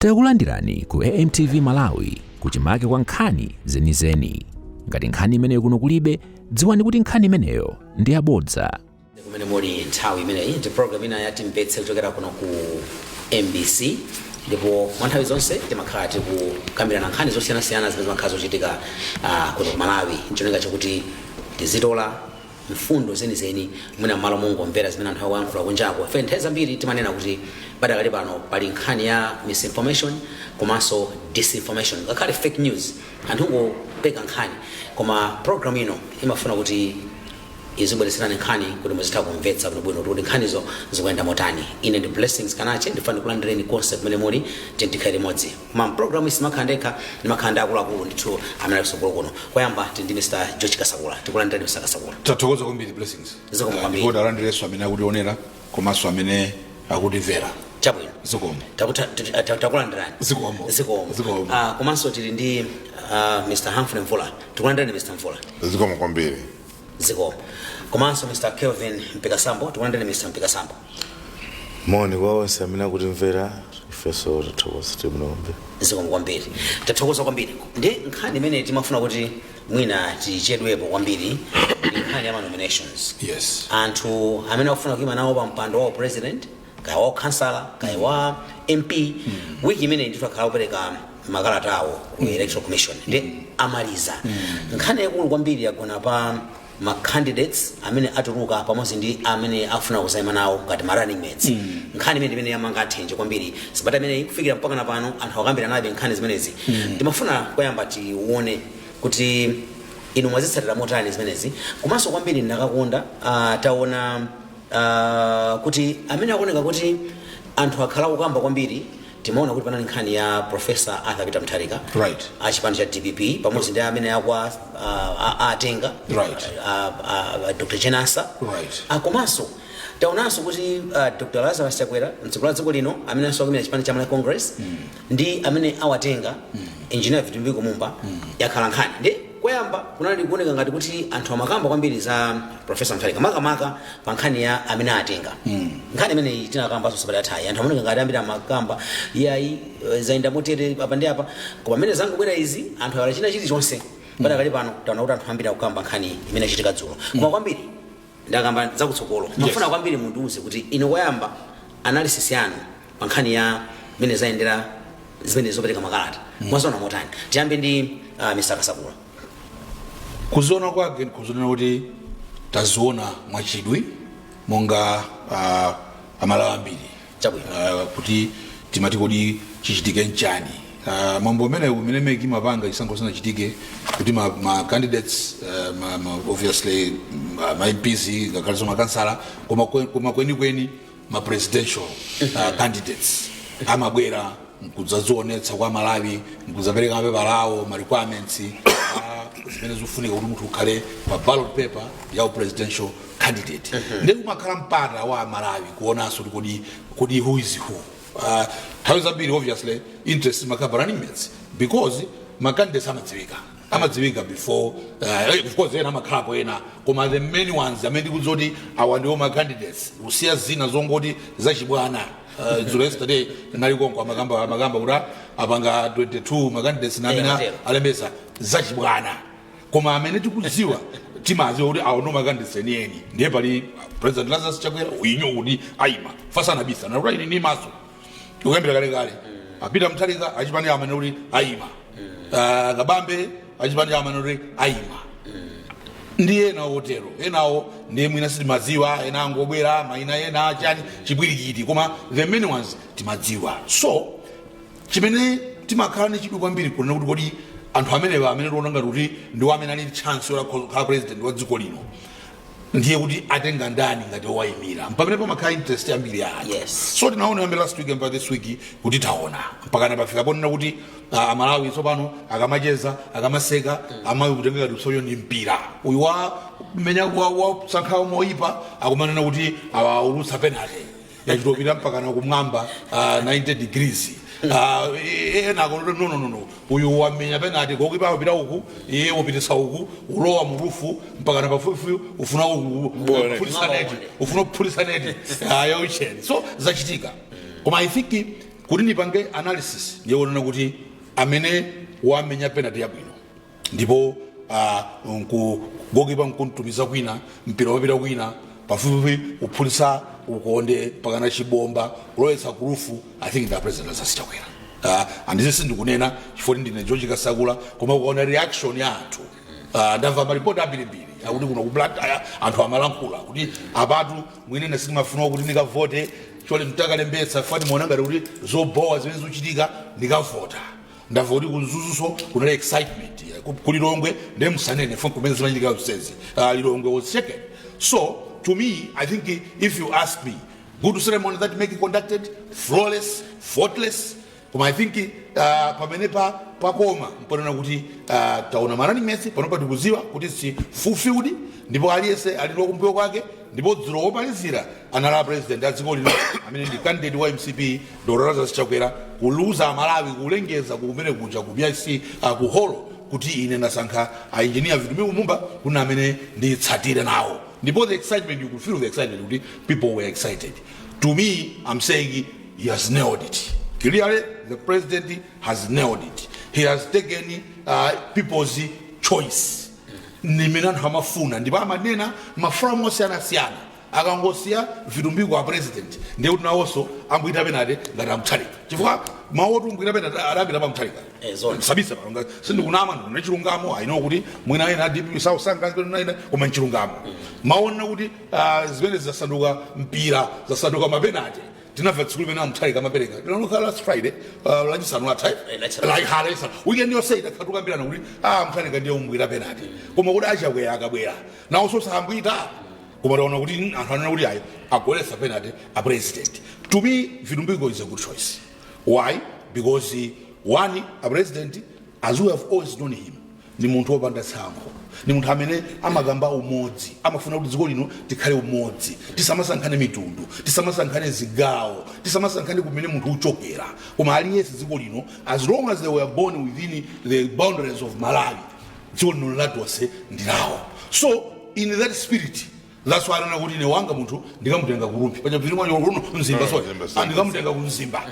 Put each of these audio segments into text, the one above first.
Takulandirani ku AMTV Malawi, kuchimake kwa nkhani zenizeni. Ngati nkhani imeneyo kuno kulibe, dziwani kuti nkhani imeneyo ndi yabodza. Kumene muli nthawi imeneyi ndi program ina ya Timvetse kuchokera kuno ku MBC, ndipo mwa nthawi zonse timakhala tikukambirana nkhani zosiyanasiyana zimene zimakhala zochitika kuno ku Malawi, ncholinga chakuti tizitola mfundo zenizeni, mwina mmalo mongomvera zimene anthu akuyankhula kunjako. Ife nthawi zambiri timanena kuti padakali pano pali nkhani ya misinformation komanso disinformation, ngakhale fake news, anthu ngopeka nkhani. Koma program ino imafuna kuti izibweretserani nkhani kuti muzitha kumvetsa bwinobwino kuti nkhanizo zikuyenda motani. Ine ndi Blessings Kanache, ndifuna ndikulandireni konse kumene muli, tikhale limodzi. Koma program iyi simakhala ndekha, ndimakhala ndi akuluakulu ndithu amene ali kusogolo kuno. Koyamba tili ndi Mr George Kasakula. Tikulandireni, Mr Kasakula. Tathokoza kwambiri, Blessings. Zikomo kwambiri. Ndipo talandirenso amene akutionera komanso amene akutimvera. Chabwino. Zikomo. Takulandirani. Zikomo. Zikomo. Zikomo. Komanso tili ndi Mr Humphrey Mvula. Tikulandirani, Mr Mvula. Zikomo kwambiri. Zikomo. Komanso Mr Kelvin Mpikasambo. Tikulandirani, Mr Mpikasambo. Moni kwa onse amene akutimvera. Ifenso tathokoza, tili bwino kwambiri. Zikomo kwambiri, tathokoza kwambiri. Ndi nkhani imene timafuna kuti mwina tichedwepo kwambiri ndi nkhani ya ma nominations. Anthu amene akufuna kuyima nawo pa mpando wa president, kaya wa kansala, kaya wa MP, wiki imene ndithu akhala kupereka makalata awo ku Electoral Commission ndi amaliza. Nkhani yakulu kwambiri yagona pa ma candidates amene atuluka pamodzi ndi amene afuna kuzayima nawo ngati ma running mates. Nkhani imene imene yamanga athenje kwambiri sabata imeneyi kufikira mpaka na pano, anthu akambira nabe nkhani zimenezi. Timafuna koyamba tione kuti inu mwazitsatira motani zimenezi. Komanso kwambiri ndakakonda taona kuti amene akuoneka kuti anthu akhala kukamba kwambiri, timaona kuti panali nkhani ya Professor Arthur Peter Mutharika achipani cha DPP pamodzi ndi amene akwa atenga Dr Jane Ansah. Komanso taonanso kuti Dr Lazarus Chakwera, mtsogoleri wa dziko lino, amene akuimira chipani cha Malawi Congress, ndi amene awatenga Engineer Vitumbiko Mumba, yakhala nkhani. Ndi koyamba kunali kuoneka ngati kuti anthu amakamba kwambiri za Professor Mutharika, makamaka pa nkhani ya amene atenga. Nkhani imeneyi tinakambanso sabata yathayi. Anthu amaoneka ngati ambiri amakamba, iyayi, zayenda motere apa ndi apa. Koma amene zangobwera izi, anthu awala china chilichonse. Padakali pano taona kuti anthu ambiri akukamba nkhani imene achitika dzulo. Koma kwambiri ndakamba zakutsogolo, mafuna kwambiri mundiuze kuti ino koyamba analysis yanu pa nkhani ya mmene zayendera zimene zopereka makalata, mwaziona motani? Tiyambe ndi Mr Kasakula. Kuziona kwake kuziona kuti taziona mwachidwi monga Amalawi ambiri. Kuti timati kodi chichitike nchani? Mwambo umene umene MEC imapanga chisankho sinachitike, kuti ma candidates, obviously ma MPs, ngakhalenso makansala, koma kwenikweni ma presidential candidates amabwera nkuzadzionetsa kwa Malawi, nkudzapereka mapepala awo, ma requirements zimene zikufunika kuti munthu ukhale pa ballot paper ya presidential candidate. Ndi kumakhala mpata wa Malawi kuonanso kuti kodi who is who. Nthawi zambiri obviously interest imakhala pa running mates, because ma candidates amadziwika before. Of course ena amakhalapo ena, koma the main ones amene ndikudziwa kuti awa ndiwo ma candidates, kusiya zina zongoti zachibwana. Dzulo, yesterday, nali konko, amakamba kuti apanga 22 ma candidates na amene Matero. alembesa, zachibwana. Koma amene tikudziwa, timadziwa kuti awo ndo ma candidates enieni. Ndiye pali President Lazarus Chakwera uyinyo kuti ayima fasanabisa nakuti ine ndimaso kuyambira kalekale. Apita Mutharika achipani amene kuti ayima, Kabambe achipani amene kuti ayima, ndi ena otero. Enawo ndiye mwina sitimadziwa, ena angobwera mayina, ena chani, chipwirikiti, koma the main ones timadziwa. So chimene timakhala ndi chidwi kwambiri kunena kuti kodi anthu amenewa amene tiona ngati kuti ndiwo amene ali chance yokhala president wa dziko lino, ndiye kuti atenga ndani ngati owayimira? Pamene pamakhala interest yambiri ya anthu. So tinaona yambe last week mpaka this week kuti taona mpakana pafika ponena kuti Amalawi tsopano akamacheza, akamaseka, amayi kutenga ngati usoyo ndi mpira uyu wa menya wa sankhawo moyipa, akumanena kuti awaulutsa penalty yachitopita mpakana kumwamba, 90 degrees. Ena akuti no, no, no, no, uyu wamenya penalty, goalkeeper wapita uku, iye wapitisa uku, ulowa mu roof mpakana pafupifupi ufuna kuphulitsa neti, ufuna kuphulitsa neti yaucheni. So zachitika, koma I think Kuti ndipange analysis, ndiyonena kuti amene wamenya penalty yabwino ndipo goalkeeper nkuntumiza kwina, mpira wapita kwina pafupifupi kuphulitsa ukonde pakana chibomba kulowetsa kulufu, I think the President Lazarus Chakwera. Andize sindikunena chifukwa ndine George Kasakula, koma ukaona reaction ya anthu, ndamva malipoti ambirimbiri akuti kuno ku Blantyre anthu amalankhula kuti apatu mwinene sindimafuna kuti ndikavote chole mtakalembetsa fani muona ngati kuti zobowa zimene zikuchitika ndikavota. Ndamva kuti ku Mzuzuso kunali excitement, ku Lilongwe ndiye musanene fo kumene zimachitika zonsezi. Lilongwe was shaken. So to me, I think if you ask me, good ceremony that MEC conducted, flawless, faultless. Koma I think pamene pa pakoma mponena kuti taona ma running mates panopa, tikuziwa kuti si fulfilled ndipo aliyense ali kumbuyo kwake. Ndipo dzulo womalizira anali President a dziko lino amene ndi candidate wa MCP, Dr Lazarus Chakwera, kuluza Amalawi, kulengeza kumene kuja ku BIC, ku holo, kuti ine ndasankha a Engineer Vitumbiko Mumba kuna amene nditsatire nawo. Ndipo the excitement, you could feel the excitement kuti people were excited. To me, I'm saying he has nailed it clearly. The President has nailed it. He has taken people's choice, nimene anthu amafuna ndipo amanena ma forum osiyanasiyana. Akangosiya Vitumbiko a President, ndiye kuti nawonso ambwita penalty ngati amutharika, chifukwa mawu oti umbwita penalty adapita pamutharika. Zona. Sabisa pano sindikunama, ndine chilungamo. I know kuti mwina ena DPP sausanga ena, koma nchilungamo. Maona kuti zimene zasanduka mpira, zasanduka ma penalty. Tinamva tsiku limene amutharika amapereka tinanokhala last Friday, Lachisanu latha. Lachisanu. Lachisanu weekend yonse itakhatukambirana kuti mutharika ndiye umbwira penalty, koma kuti achakwera akabwera nawonso sambwita. Koma taona kuti anthu anena kuti ayi, agolesa penalty a President. To me, Vitumbiko is a good choice. Why? Because one, a President, as we have always known him, ni munthu wopanda tsankho, ni munthu amene amakamba umodzi, amafuna kuti dziko lino tikhale umodzi, tisamasankhane mitundu, tisamasankhane zigawo, tisamasankhane kumene munthu uchokera, koma aliyense dziko lino, as long as they were born within the boundaries of Malawi, dziko lino latonse ndilawo. So in that spirit, that's why anena kuti ine wanga munthu ndikamutenga ku Rumphi paja kuno Mzimba, sorry. Mzimba, sorry. Ah, ndikamutenga ku Mzimba,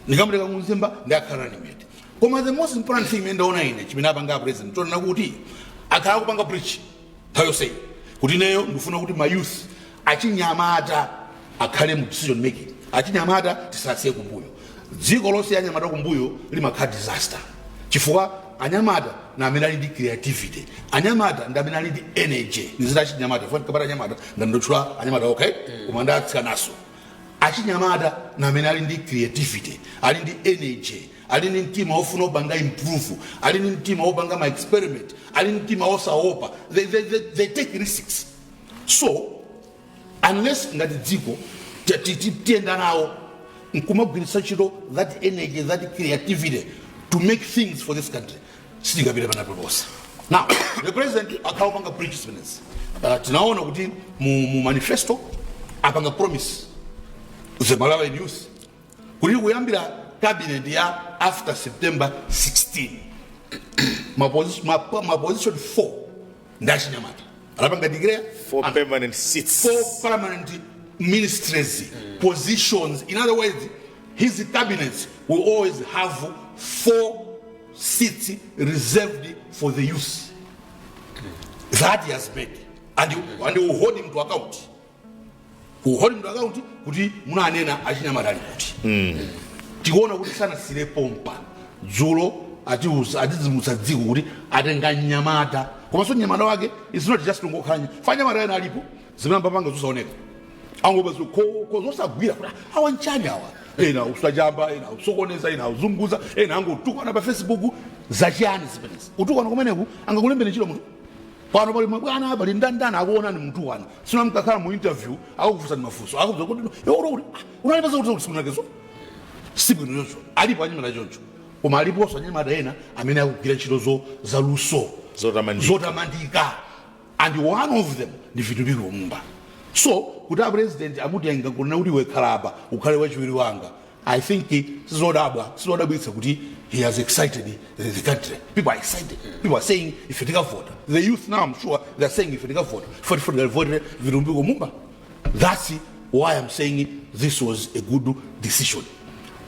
ndikamutenga ku Mzimba, ndakhala nimete. Koma the most important thing imene ndaona ine chimene apanga President, chonena kuti akhala kupanga preach nthawi yonseyi kuti ineyo ndifuna kuti ma youth, achinyamata, akhale mu decision making, achinyamata tisasiye kumbuyo. Dziko lonse anyamata kumbuyo limakhala disaster, chifukwa anyamata na amene ali ndi creativity, anyamata ndi amene ali ndi energy. Nizita achinyamata funa kapata anyamata ngandotchula anyamata, okay, koma ndatsika achinyamata na amene ali ndi creativity, ali ndi energy, ali ndi mtima wofuna kupanga improve, ali ndi mtima wopanga ma experiment, ali ndi mtima wosaopa. They take risks. So unless ngati dziko tiyenda nawo nkumagwiritsa ntchito that energy, that creativity to make things for this country, sitingapite panapo ponse. Now the President akhala kupanga preach zimenezi. Tinaona kuti mu manifesto apanga promise the Malawian youth kuti kuyambira cabinet ya after September 16, ma position 4 ndi achinyamata anapanga declare. Four permanent seats. Four permanent ministries positions. In other words, his cabinets will always have four seats reserved for the youth. That he has made, and we will hold him to account. We will hold him to account kuti munanena achinyamata ali kuti. Tikuona kuti sanasire pompa. Dzulo atiuza, atidzidzimutsa dziko kuti atenga nyamata, komanso nyamata wake is not just ngokhala fa nyamata ena alipo zimene ambapanga zosaoneka, angoba zosagwira kuti awa nchani awa, ena usachamba, ena usokoneza, ena uzunguza, ena angotukwana pa Facebook. Zachiyani zimenezi? Utukwana kumeneku angakulembere ntchito munthu? Pano pali mabwana, pali ndandani, akuonani mutukwana sina mkakhala mu interview, akukufunsani mafunso, akukuza kuti iwe kuti unalipeza kuti sikunakezo sibwino choncho. Alipo anyamata choncho, koma aliponso anyamata ena amene akugwira ntchito zaluso. Zotamandika. Zotamandika, and one of them ndi Vitumbiko Mumba. So kuti a President amutenga kunena kuti iwe khala apa, ukhale wachiwiri wanga, I think sizodabwa, sizodabwitsa kuti he has excited the country. People are excited. People are saying ife tikavota. The youth now, I'm sure they're saying ife tikavota, ife tikavotere Vitumbiko Mumba. That's why I'm saying this was a good decision.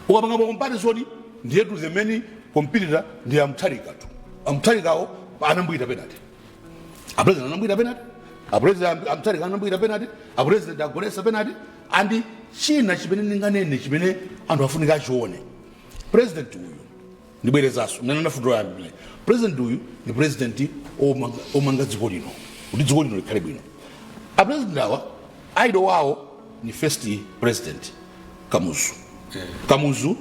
Ukapanga pa comparison, ndiyetu the main competitor ndi Amtharika tu. Amtharikawo anambwita penalty, a president anambwita penalty, a president Amtharika anambwita penalty, a president agolesa penalty. And china chimene ndinganene, chimene anthu afunika achione, president uyu, ndibwerezaso nene nafundo yambile, president uyu ni president omanga dziko lino kuti dziko lino likhale bwino. A president awa, idol wawo ni first president Kamuzu. Kamuzu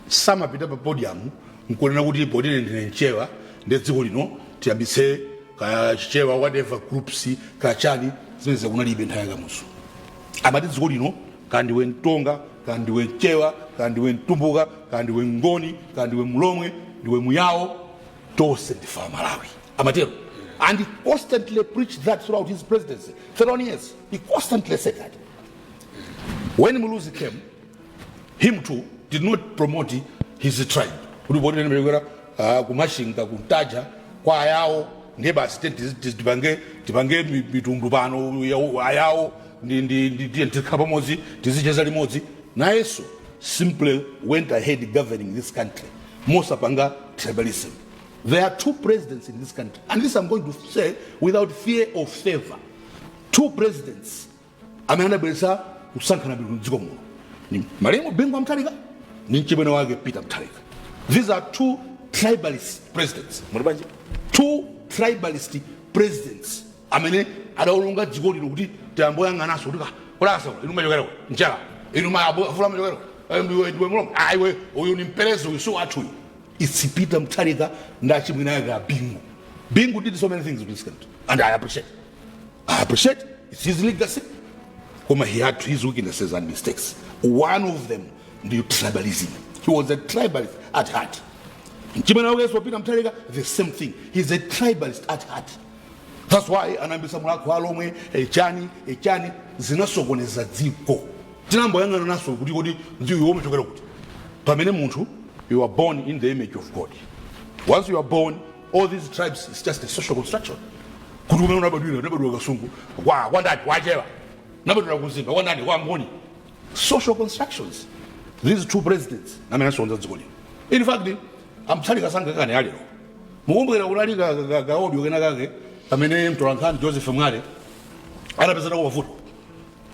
samapita pa podium nkunena kuti podine ndine Mchewa, ndi dziko lino tiyambitse kaya Chichewa, whatever groups kachani, zimene zakunalibe nthawi ya Kamuzu. Amati dziko lino, kandiwe Mtonga, kandiwe Mchewa, kandiwe Mtumbuka, kandiwe Ngoni, kandiwe Mlomwe, ndiwe Muyawo, tonse ndife Malawi. Amatero, and he constantly preached that throughout his presidency, 31 years. He constantly said that. When Muluzi came, him too did not promote his tribe kuti poti nembekwera kumashinga kuntaja kwa Ayawo, ndiye basi tipange mitundu pano Ayawo tikhala pamodzi, tizicheza limodzi. Nayenso simply went ahead governing this country mosapanga tribalism. There are two presidents in this country, and this I'm going to say without fear of favor, two presidents amene anabweretsa kusankhana mitundu mdziko muno ni malemu Bingu wa Mutharika ni mchimwene wake Peter Mutharika. These are two tribalist presidents. Muli bwanji? Two tribalist presidents amene adawolonga dziko lino kuti tiyamboyang'ananso kuti kulasa inu machokera njala, inu mafula machokera, ndiwe Mlomwe, aiwe uyu ni Mperezi, uyu si wathu uyu. It's Peter Mutharika ndi achimwene ake a Bingu. Bingu did so many things in this country and I appreciate it's his legacy, koma he had his weaknesses and mistakes. One of them ndi tribalism. He was a tribalist at heart. Mchimwene wakenso Peter Mutharika, the same thing, he's a tribalist at heart. That's why anayambisa Mulhako Alomwe, echani echani, zinasokoneza dziko. Tinamboyang'ana naso kuti kodi ndiwe womechokera kuti, pamene munthu, you are born in the image of God. Once you are born, all these tribes is just a social construction, kuti umene unabadwira, unabadwira Kasungu kwa kwandani, kwachewa, unabadwira kuzimba kwandani, kwa Ngoni. Social constructions. These two presidents amene asonza dziko lino. In fact, Amtharika sangakane alero. Mukumbukira kunali ka audio kena kake pamene mtolankhani Joseph Mwale atapezana mavuto,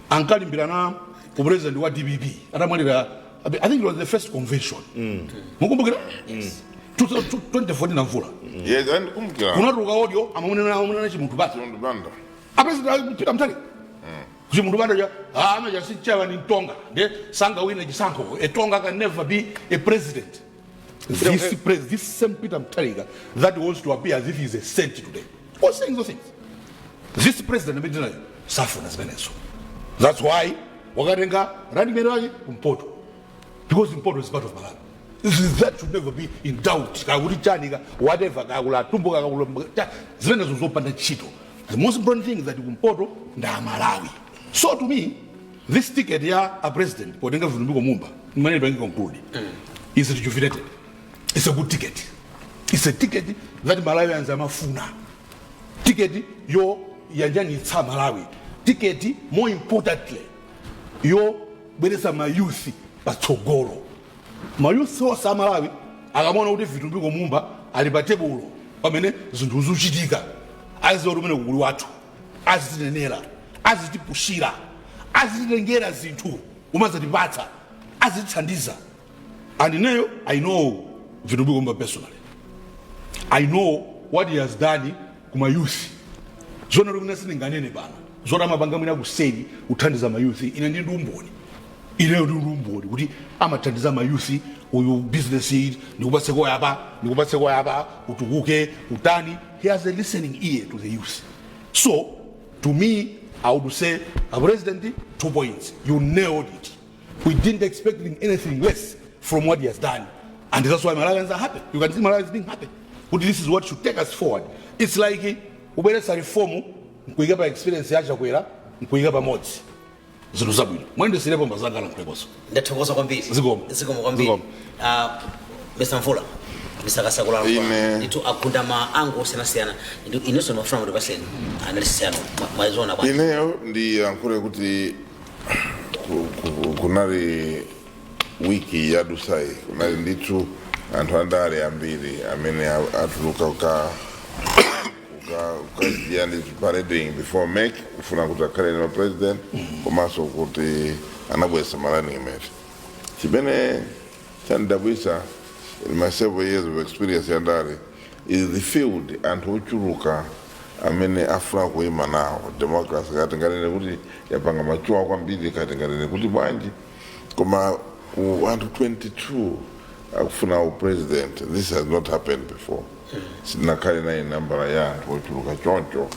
ankalimbirana ku president wa DPP atamwalira. I think it was the first convention. Mukumbukira 2014 na Mvula? Yes, andikumbukira. Kunatuluka audio, amamunena Chimunthu Banda. Chimunthu Banda. A president Peter Mutharika, Chimunthu Banda ja ama jasichewa ni Ntonga, nde sangawine chisankho, a Tonga can never be a president. This same Peter Mutharika that wants to appear as if he's a saint today was saying those things. This president amene safuna zimenezo. That's why wakatenga running mate wake kumpoto, because Mpoto is part of Malawi. That should never be in doubt. Kakuti chani ka whatever, kakula Tumbuka, kakula zimenezo zopanda ntchito. The most important thing is that kumpoto nda Malawi. So to me, this ticket ya a president potenga Vitumbiko Mumba, imene pange conclude, is rejuvenated. It's a good ticket. It's a ticket that Malawians amafuna, ticket yo yanjanitsa Malawi, ticket more importantly yo bweretsa ma youth patsogolo. Ma youth onse a Malawi akamaona kuti Vitumbiko Mumba ali pa tebulo pamene zinthu zikuchitika, aziwa kuti umene kukuli wathu, azitinenera, azitipushira, azititengera zinthu, umazatipatsa, azitithandiza. And ineyo, I know Vitumbiko Mumba personally. I know what he has done kuma youth. Zona kuti sindinganene pano zoti amapanga mwina kuseri kuthandiza ma youth. Ine ndi umboni, ineyo ndi umboni kuti amathandiza ma youth. Uyu business iyi, ndikupatseko yapa, ndikupatseko yapa, utukuke, utani. He has a listening ear to the youth. So to me, I would say a president, 2 points, you nailed it. We didn't expect anything less from what he has done, and that's why Malawians are happy. You can see Malawians being happy but this is what should take us forward. It's like kubweretsa reform nkuika pa experience ya Chakwera, nkuika pamodzi zinthu zabwino. Mwendesirepo mbazangala nkulekoso. Ndathokoza kwambiri. Zikomo. Zikomo kwambiri. Zikomo. Mr Mvula, Mr Kasakula, ndithu agunda ma ango osiyanasiyana. Inenso ndimafuna kuti paseni analysis yanu, mwaziona bwanji? Ineyo ndiyankhule kuti kunali Wiki yadutsayi kunali ndithu anthu andale ambiri amene atuluka kukajiya ndi parading before MEC kufuna kuti akhale ndi president, komanso kuti anabweretsa ma running mate. Chimene chandidabwitsa in my several years of experience yandale is the field, anthu ochuluka amene afuna kuima nawo. Democracy kati nganene kuti yapanga mature kwambiri, kati nganene kuti bwanji, koma ku anthu 22 akufuna upresident, this has not happened before. Sinakhale nayi nambala ya anthu ochuluka choncho,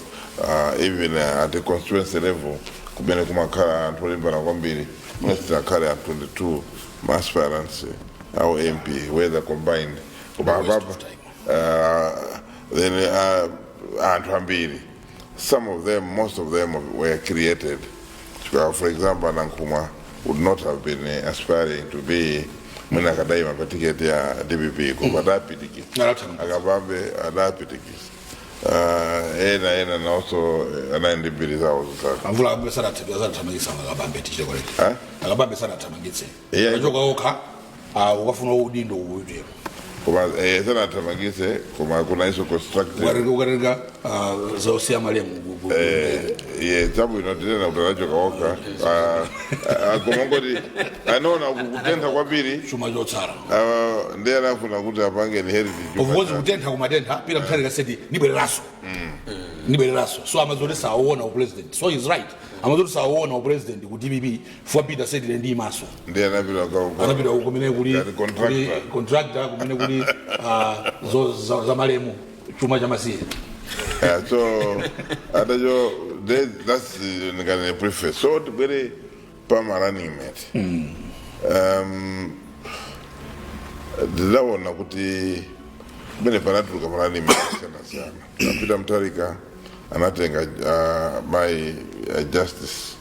even at the constituency level kumene kumakhala anthu olimbana kwambiri, muna sinakhale anthu 22 ma aspirants au MP, whether combined, koma Waste apapa of time. Then anthu ambiri, some of them, most of them were created. For example, Nankhumwa would not have been aspiring to be, mwina akadayima pa tiketi ya DPP, koma adapitikisa. Adathamangitsa. Akabambe adapitikisa. Ena nawonso anali ndi mbiri zawo zosaka. Amvula, Akabambe sanathamangitsa. Akabambe, tichite correct. Eh? Akabambe sanathamangitse. Achoka okha, ukafuna udindo uwitemo. Koma sanathamangitse, koma kunaiso constructive. Ukatenga zosiya malemu Ye, chabwino, tinena kuti anachoka okha. Koma ngoti anaona kutentha kwambiri. Chuma chotsala. Ndiye anafuna kuti apange inherit chuma. Of course, kutentha kumatentha. Peter Mutharika said, "Nibwereraso, nibwereraso." So amazoti saona upresident, so he's right, amazoti saona upresident ku DPP for Peter said, "Ine ndimaso." Ndiye anapita Anapita kumene kuli Ngati contractor. Kuli contractor, kumene kuli za malemu, chuma cha masiye. Yeah, so adacho that's ngane preface. So tibwere pa running mate. Ndidaona kuti kumene panatuluka ma running mate akasiyanasiyana. Peter Mutharika anatenga mai Justice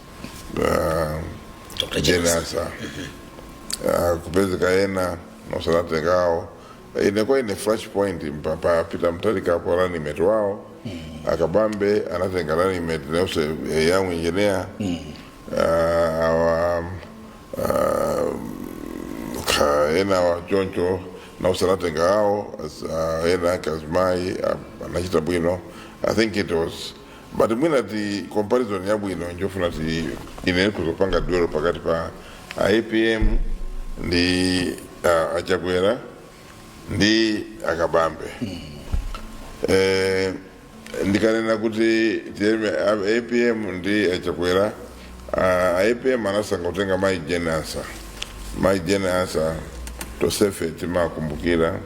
Dr. Jane Jane. Ansah. Kupezeka ena nosanatengawo. Ine kwa ine flash point pa Peter Mutharika apo running mate wawo. Akabambe anatenga running mate nonse young engineer. Awa ena wachoncho nausanatenga awo ena akazimayi anachita bwino. I think it was, but mwina ti comparison yabwino njofuna ti ine kuzopanga duelo pakati pa APM ndi Achakwera ndi Akabambe. Ndikanena kuti tiyeme APM ndi Achakwera, APM anasankha kutenga mai Jane Ansah. Mai Jane Ansah tosefe timakumbukira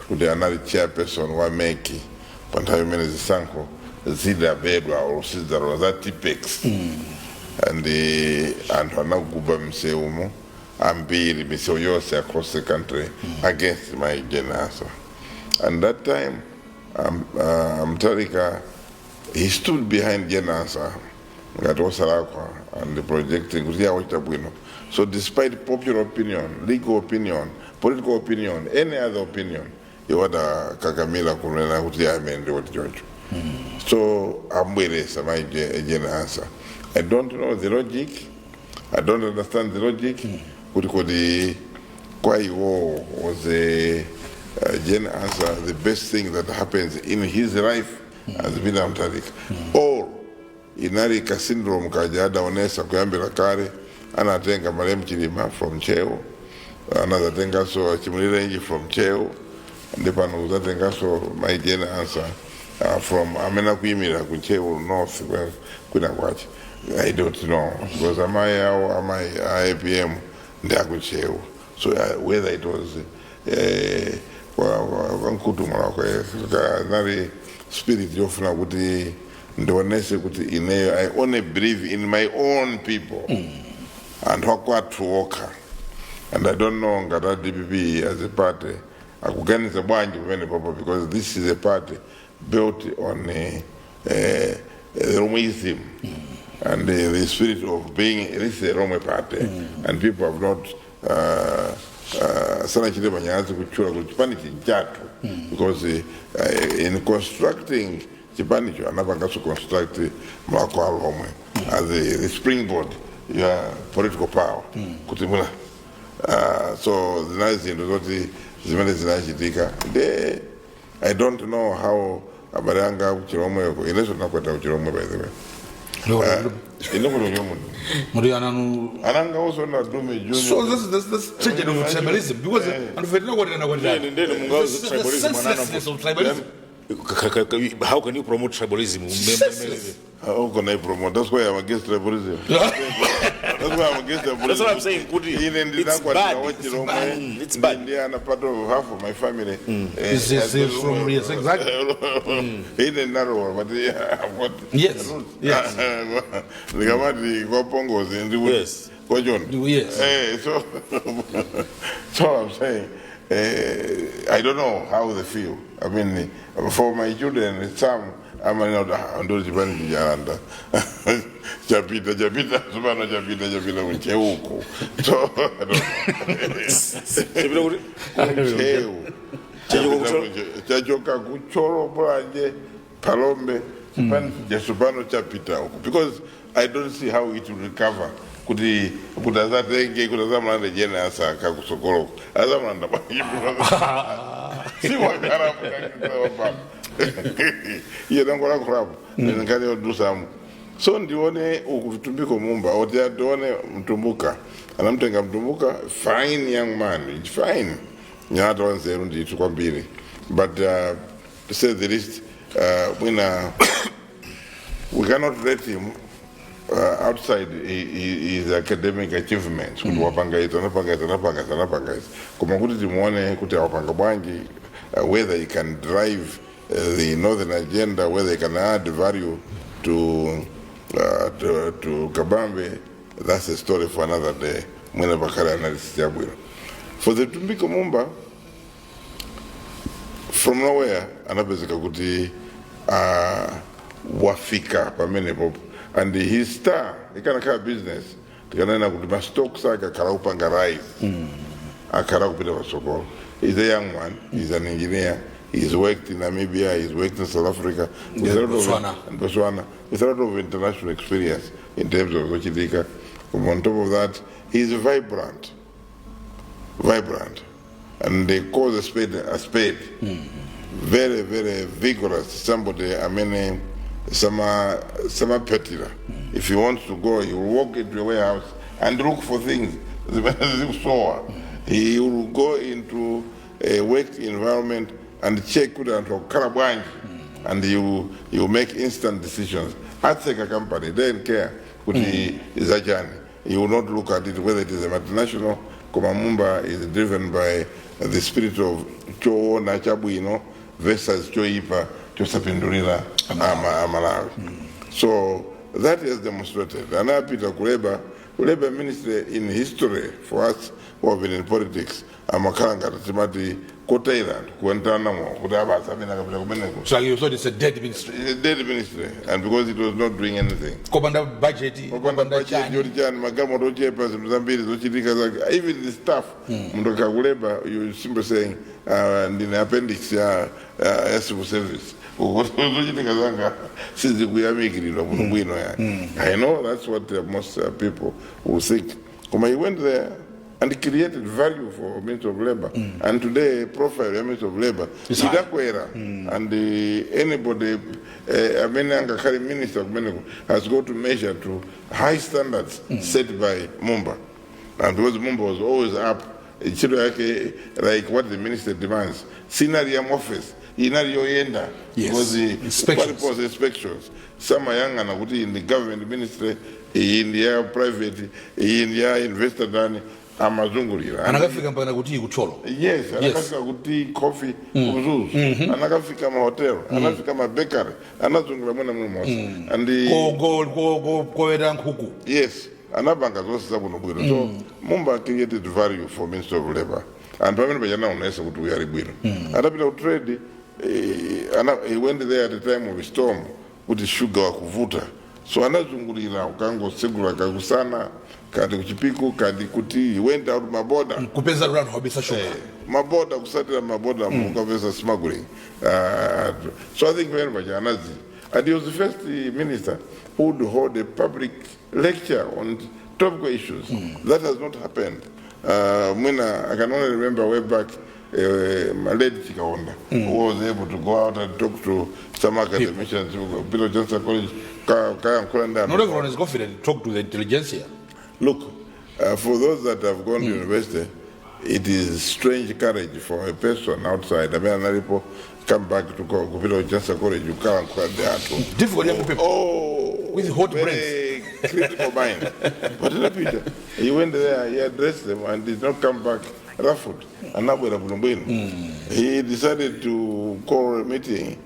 kuti anali chairperson wa MEC pa nthawi imene zisankho zidabedwa or sidzalola za Tipp-Ex, and anthu anaguba msewumo ambiri, misewu yonse across the country against mai Jane Ansah. And that time Mutharika, he stood behind Jane Ansah ngati osalakwa and projecting kuti yawochita bwino. So despite popular opinion, legal opinion, political opinion, any other opinion, iwo adakakamira kunena kuti amene ndiwoti choncho. So ambweresa mai Jane Ansah. I don't know the logic, I don't understand the logic kuti kwa iwo was a Jane Ansah the best thing that happens in his life as Peter Mutharika, or inali ka syndrome kaja adaonesa kuyambira kale, anatenga malemu Chilima from Ntcheu, anazatenganso Chimulirenji from Ntcheu, ndi pano kuzatenganso mai Jane Ansah from amene akuyimira ku Ntcheu North kwina kwache. I don't know, because amayi awo, amayi a APM ndi aku Ntcheu. So whether it was kwa mkutumula nali spirit yofuna kuti ndionese kuti ineyo I only believe in my own people, anthu akwathu okha. And I don't know ngati a DPP as a party akuganiza bwanji pamene popo, because this is a party built on Romaism and the spirit of being, this is a Rome party, and people have not sanachite manyazi kutchula kuti chipani chinchatu, because in constructing chipanicho anapanganso construct Mulhako Alhomwe as the springboard ya political power, kuti muna So zinali zinthu zoti zimene zinachitika. Nde I don't know how abale anga kuchilomweko. Inenso ndinakwatira kuchilomwe, by the way. Ine kuti kuchilomwe. Muri ananu. Ananga also na Dume Junior. So this tragedy of tribalism, because and fetina kwatirana kwatirana. Ndeni mungauze tribalism anana. Senselessness of tribalism. How can you promote tribalism? Senseless. How can I promote? That's why I'm against tribalism. That's why I'm against tribalism. That's what I'm saying, kuti Ine it's ndinakwatira bad. wachilomwe. It's bad. Ndi ana part of half of my family. Is from, yes, exactly. Ine ndinalowa, but yeah, I've got Yes. Ndikamati kwapongozi ndikuti kwachona. Yes. So I'm saying, I don't know how they feel. I mean, for my children, some amanena ndo chipani chijalanda chapita, chapita tsopano, chapita, chapita kucheuku. So I don't Chapita kuti? Kucheu. Chachoka. Chachoka kuchoro, Mulanje, Phalombe. Chipani chasopano chapita uku, because I don't see how it will recover kuti azatenge kuti azamulande Jane Ansah kusokoloko. Azamulanda bwanji? Siwakhala pano iye nangolakhulapo nkhani yodusamu. So ndione uku Vitumbiko Mumba, oti ndione Mtumbuka, anamtenga Mtumbuka, fine young man, fine nyata wanzeru ndithu kwambiri, but to say the least, mwina we cannot rate him outside his academic achievements, kuti wapanga izi, anapanga izi, anapanga izi, anapanga izi, koma kuti timuone kuti awapanga bwanji, whether he can drive the northern agenda, whether he can add value to Kabambe, that's a story for another day. Mwina pakhale analysis yabwino for the Vitumbiko Mumba. From nowhere anapezeka kuti wafika pamenepo, and his star ikanakhala business, tikanena kuti ma stocks ake akhala kupanga rise, akhala kupita patsogolo. He's a young man, he's an engineer, he's worked in Namibia, he's worked in South Africa with a lot of, Botswana. And Botswana, with a lot of international experience in terms of zochitika. On top of that, he's vibrant, vibrant, and they call a spade a spade. Very, very vigorous, somebody amene samapetira. If he wants to go, he will walk into a warehouse and look for things zimene zikusowa. He will go into a work environment and check kuti anthu akukhala bwanji, and he will make instant decisions. Atseka company, don't care kuti zachani. He will not look at it whether it is a multinational. Koma Mumba is driven by the spirit of choona chabwino versus choipa chosapindulira amalawi. So that is demonstrated. Anapita ku Labour, ku Labour ministry, in history, for us who have been in politics, amakhala ngati timati kotaira kuentanamo kuti abasa amene akapita kumeneko. So you thought it's a dead ministry. It's a dead ministry, and because it was not doing anything. Kopanda budget. Kopanda budget. Chani. Yoti chani, magalimoto ochepa, zinthu zambiri zochitika zake, even the staff. Munthu akaku Labour, you simply saying, ndine appendix ya civil service, zochitika zanga sizikuyamikiridwa bwino bwino yani. I know that's what most people will think, koma he went there and created value for Ministry of Labor, and today profile ya Ministry of Labor Is high. idakwera, and anybody amene angakhale minister kumeneko has got to measure to high standards set by Mumba. And because Mumba was always up, ntchito yake, like what the minister demands, sinali ya office, inali yoyenda. Yes. Because Inspections. paliponse inspections, samayang'ana kuti in the government ministry, iyi ndi ya private, iyi ndi ya investor ndani, amazungulira. Anakafika mpaka kuti kuThyolo. Yes, anakafika kuti coffee kuMzuzu, anakafika mahotel, anafika mabakery, anazungulira mwena mwe monse and Koweta nkhuku. Yes, anapanga zonse zabwinobwino. So Mumba created value for Minister of Labor, and pamene pachanaonesa kuti uyu ali bwino. Atapita ku trade, he went there at the time of a storm kuti sugar wakuvuta, so anazungulira ukangosegula kakusana kati kuChipiku kati kuti he went out maboda. Kupeza kuti anthu abisa shuga. Maboda, kusatira maboda, mukapeza smuggling. So I think very much anazi, and he was the first minister who would hold a public lecture on topical issues. That has not happened. Mwina, I can only remember way back, Lady Chikaonda, who was able to go out and talk to some academicians, Peter Johnson College, kayankhula ndi anthu. Not everyone is confident to talk to the intelligentsia. Look, for those that have gone to university, it is strange courage for a person outside. I mean, analipo come back to kupita Chancellor College, ukalankhula ndi anthu. Difficult young people. Oh, With hot very critical mind. But anapita, he went there, he addressed them and did not come back ruffled. Anabwera bwino bwino. He decided to call a meeting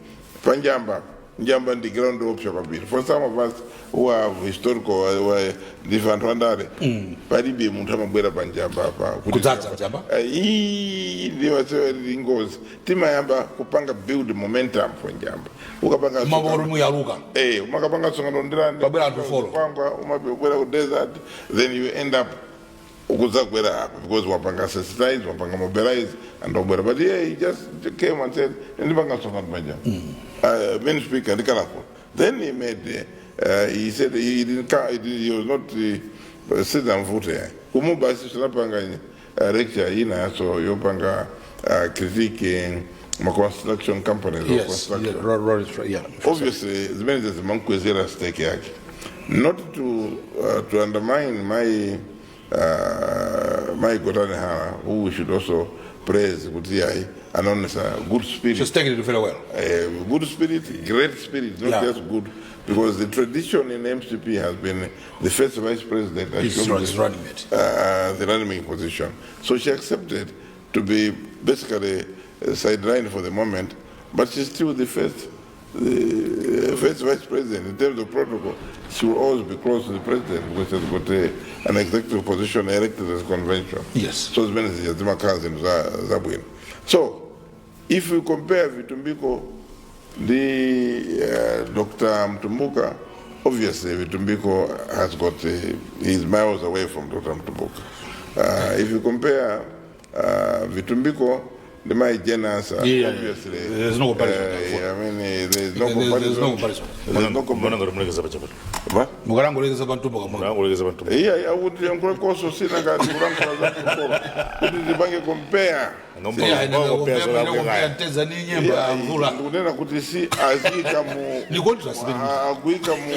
pa Njamba. Njamba ndi ground yoopsa kwambiri. For some of us who have historical, ndife anthu andale, palibe munthu amabwera pa Njamba apa. Kudzaza Njamba? Iyi ndiwasewe ngozi. Timayamba kupanga build momentum for Njamba. Ukapanga Maboro muyaluka. Umakapanga songano ndirande. Pabwera anthu follow. Kwangwa umabwera ku desert, then you end up ukuzakwera apa because wapanga sensitize, wapanga mobilize and wabwera. But yeah, he just came and said, "Ndipanga songano panja." Main speaker ndikalako. Then he made he said he didn't come, he was not sizamvute kumuba sinapanga lecture ina so yopanga critique ma construction companies or construction. Yeah, road, yeah. Obviously zimene zimankwezera stake yake, not to undermine my Gotani Hara, who we should also praise kuti ayi anaonesa good spirit. She's taking it very well. Good spirit, great spirit, not just good, because the tradition in MCP has been the first vice president Is assumed is running it. The running position. So she accepted to be basically sidelined for the moment, but she's still the first vice president. In terms of protocol, she will always be close to the president because she's got an executive position elected as convention. So zimene zija zimakhala zinthu zabwino. So if we compare Vitumbiko ndi Dr. Mtumbuka, obviously Vitumbiko has got he's miles away from Dr. Mtumbuka. If you compare Vitumbiko ndi Mai Jane Ansah, obviously There's no comparison. I mean, there is no There's comparison. no comparison. There's no Mbona comparison. ngati mulekeza pachapata. What? Mukalangolekeza pamtumbo kamwe. Mulangolekeza pamtumbo. Iya, akuti yankhula koso sina ngati kulankhula za mtukolo kuti tipange compare. Yeah, ine mteza ni nyemba mvula. Ndikunena kuti si aziyika mu Ni contrast between Akuyika mu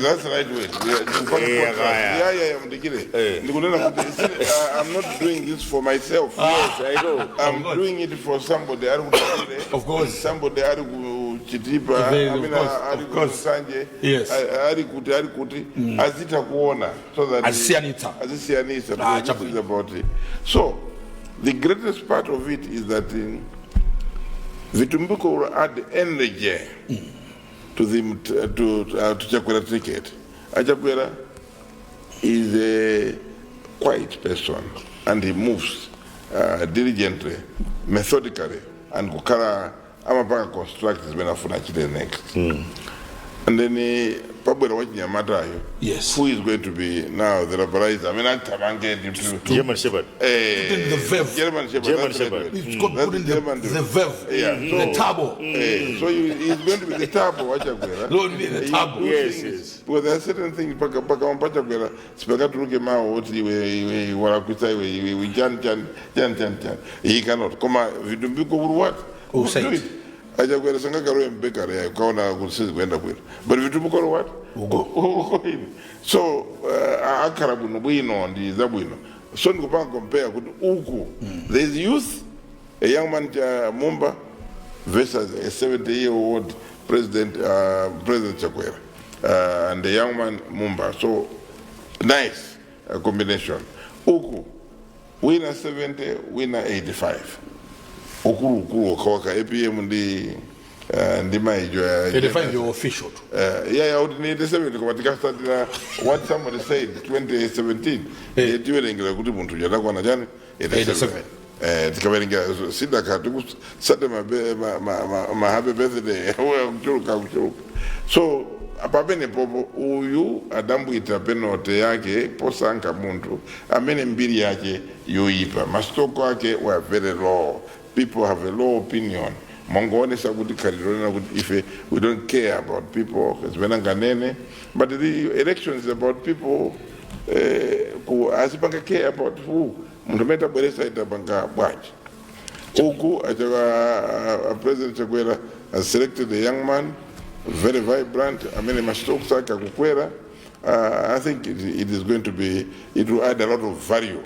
that's the right way. Yeah, ndikupanga Eh, contrast. kaya. Yeah, mndikire. Ndikunena kuti I'm not doing this for myself. Yes, I know. I'm doing it for somebody ari kuTalire. Of course. Somebody ari kuChitipa, Very, I mean, of course, ari of course. kuSanje, ari kuti azitha kuona so that Azisiyanitsa. Azisiyanitsa Ah, because this chabwino. is about it. So the greatest part of it is that Vitumbiko will add energy to Chakwera ticket. Achakwera is a quiet person and he moves diligently, methodically, and kukhala amapanga construct zimene afuna achite next. And then pabwera wachinyamatayo who is going to be now the rabbilizer. I mean, athamange to German Shepherd. Put in the verve. German Shepherd. German That's the right Shepherd. word. It's got That's put in the, German the verve, Yeah, the turbo. So he's going to be the turbo wachakwera. No, the He turbo. do things, because there are certain things paka pachakwera sipakatuluke mawu oti iwe iwe walakwitsa iwe iwe iwe chan chan chan chan chan. He cannot. Koma Vitumbiko will what? Will Will say do it. it. Achakwera sangakarowe mbekare yayo kaona kuti sizikuenda bwino, but Vitumbiko will what? Will go. Will go in. So akhala bwino bwino ndi zabwino. So ndikupanga compare kuti uku there is youth, a young man, Mumba, versus a 70 year old president, President Chakwera, and a young man Mumba. So nice combination. Uku wina 70, wina 85, ukulu ukulu okawaka APM ndi maijo ya 85 you're official. Yeah, kuti ni 87, koma tikasatira what somebody said 2017, tiwerengera kuti munthu chadakwana chani? 87. 87. Tikawerengera sidaka tikusate ma happy birthday kuchuluka kuchuluka. So pamene popo uyu adambwita penalty yake posankha munthu amene mbiri yake yoyipa, masitoko ake were very low, people have a low opinion. Mongoonesa kuti khalidwe lena kuti ife we don't care about people zimene anganene, but the election is about people. Ku azipanga care about who munthu amene tabweresa itapanga bwanji. Uku President Chakwera has selected a young man, very vibrant, amene ma stocks ake akukwera. I think it is going to be, it will add a lot of value,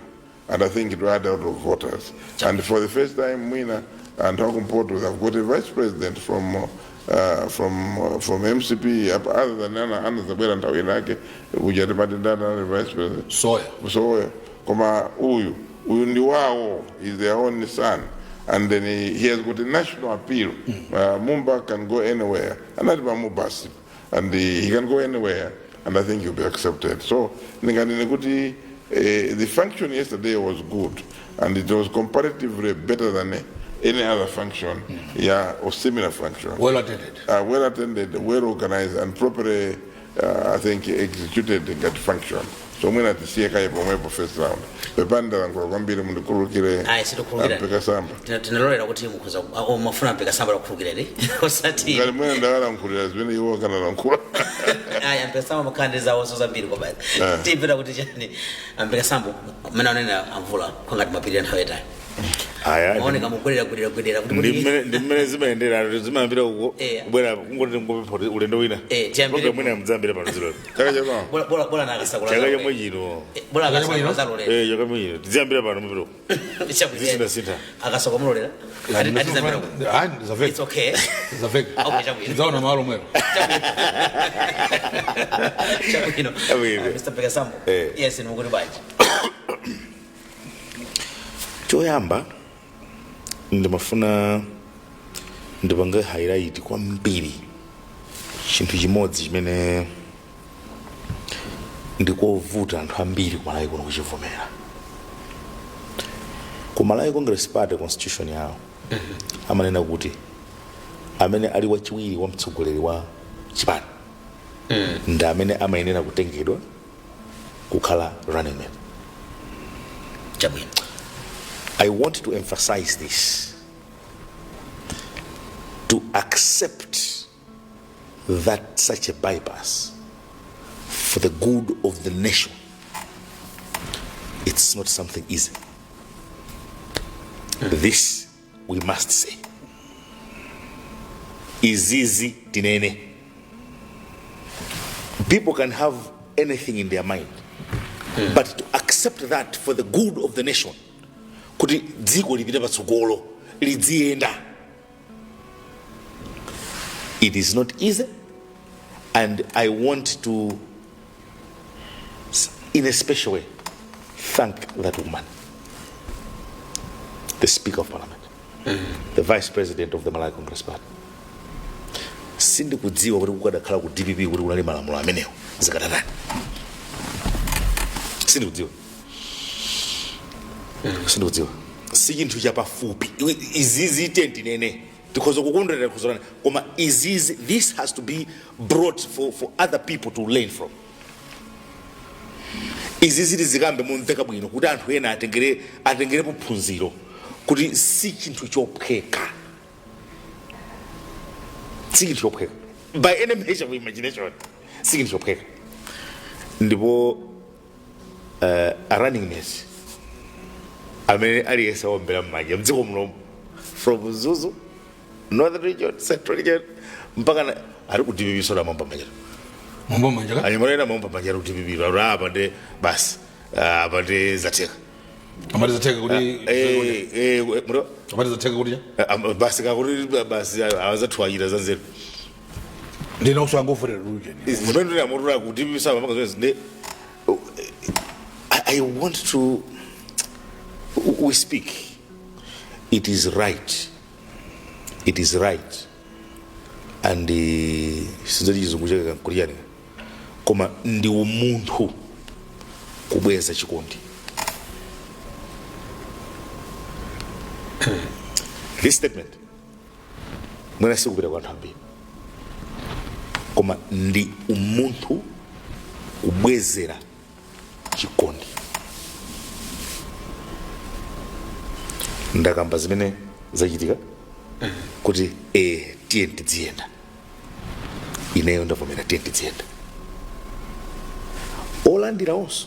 and I think it will add a lot of voters. And for the first time, mwina anthu akumpoto have got a vice president from MCP, other than anazabwera nthawi inake kuja timati ndani anali vice president? Soya. So koma uyu ndi wawo, is their own son, and then he has got a national appeal. Mumba can go anywhere, anati pamubasi, and he can go anywhere, and I think he'll be accepted. So ndinganene kuti the function yesterday was good, and it was comparatively better than any other function, yeah, or similar function. Well attended. Well attended, well organized, and properly, I think, executed that function. So mwina tisiye kaye pomwepo first round. Pepani ndalankhula kwambiri, mundikhululukire. Ayi, sitikhululukira. Ampeka samba. Tinalolera kuti mukhoza mafuna mpeka samba lakukhululukireni, osati Ngati mwina ndawalankhulira zimene iwo akanalankhula. Ayi, ampeka samba makhala zawonso zambiri kwa basi. Timvera kuti chani ampeka sambo mmene anena amvula kwangati mapirira nthawi yatali? Aya. Maoneka mugwerera gwedera gwedera kuti Ndi mmene zimayendera, zimayambira uko kubwera kungoti ngopempha kuti ulendo wina. Tiyambire. Program mwina mudzayambira pano zilolo. Chaka chamawa. Bola nakasakula. Chaka chomwe chino. Bola akasakula zalolera. Chaka chomwe chino tiziyambira pano mupiro. Zisintha-sintha. Akasakula mulolera atizambira. Ayi, zaveka. It's okay. Zaveka. Okay, chabwino. Tidzaona malo mwero. Chabwino. Chabwino. Mr. Pekasambo. Yes, mukuti bwanji? Choyamba ndimafuna ndipange highlight kwambiri chinthu chimodzi chimene ndikovuta anthu ambiri kumalawi kuno kuchivomera. Ku Malawi Congress Party, constitution yawo amanena kuti amene ali wachiwiri wa mtsogoleri wa chipani ndi amene amayenera kutengedwa kukhala running mate. Chabwino. I want to emphasize this. To accept that such a bypass for the good of the nation, it's not something easy. This we must say. Izizi tinene. People can have anything in their mind, but to accept that for the good of the nation, kuti dziko lipite patsogolo, lidziyenda, it is not easy. And I want to, in a special way, thank that woman, the Speaker of Parliament, the Vice President of the Malawi Congress Party. Sindikudziwa kuti kukadakhala ku DPP kuti kunali malamulo amenewo zikatatani. Sindikudziwa, sindikudziwa. Si chinthu chapafupi. Izizi tinene, tikhoza kukondwerera, tikhoza, koma izizi, this has to be brought for other people to learn from. Izizi tizikambe momveka bwino kuti anthu ena atengerepo phunziro kuti si chinthu chophweka, si chinthu chophweka by any measure of imagination, si chinthu chophweka. Ndipo a running mate amene aliyense awombera m'manja mdziko muno, from Mzuzu, Northern Region, Central Region, mpaka ali ku DPP soda mambo manja. Mombo manja ka? Anyamata ena mambo manja ali ku DPP, apa ndi basi, apa ndi zatheka. Amati zatheka kuti? Muto? Amati zatheka kuti? Basi, kakuti basi awazathu achita zanzeru. Ndina usangofutera ujeni. Zimene ndinamutura ku DPP sama mpaka zimene ndi I want to, we speak, it is right, it is right, and sinzati chizungu chake kankuliyani, koma ndi umunthu kubweza chikondi. This statement mwina sikupita kwa anthu ambiri, koma ndi umunthu kubwezera chikondi. Ndakamba zimene zachitika kuti tiye tidziyenda. Ineyo ndavomera, tiye tidziyenda. Olandira onso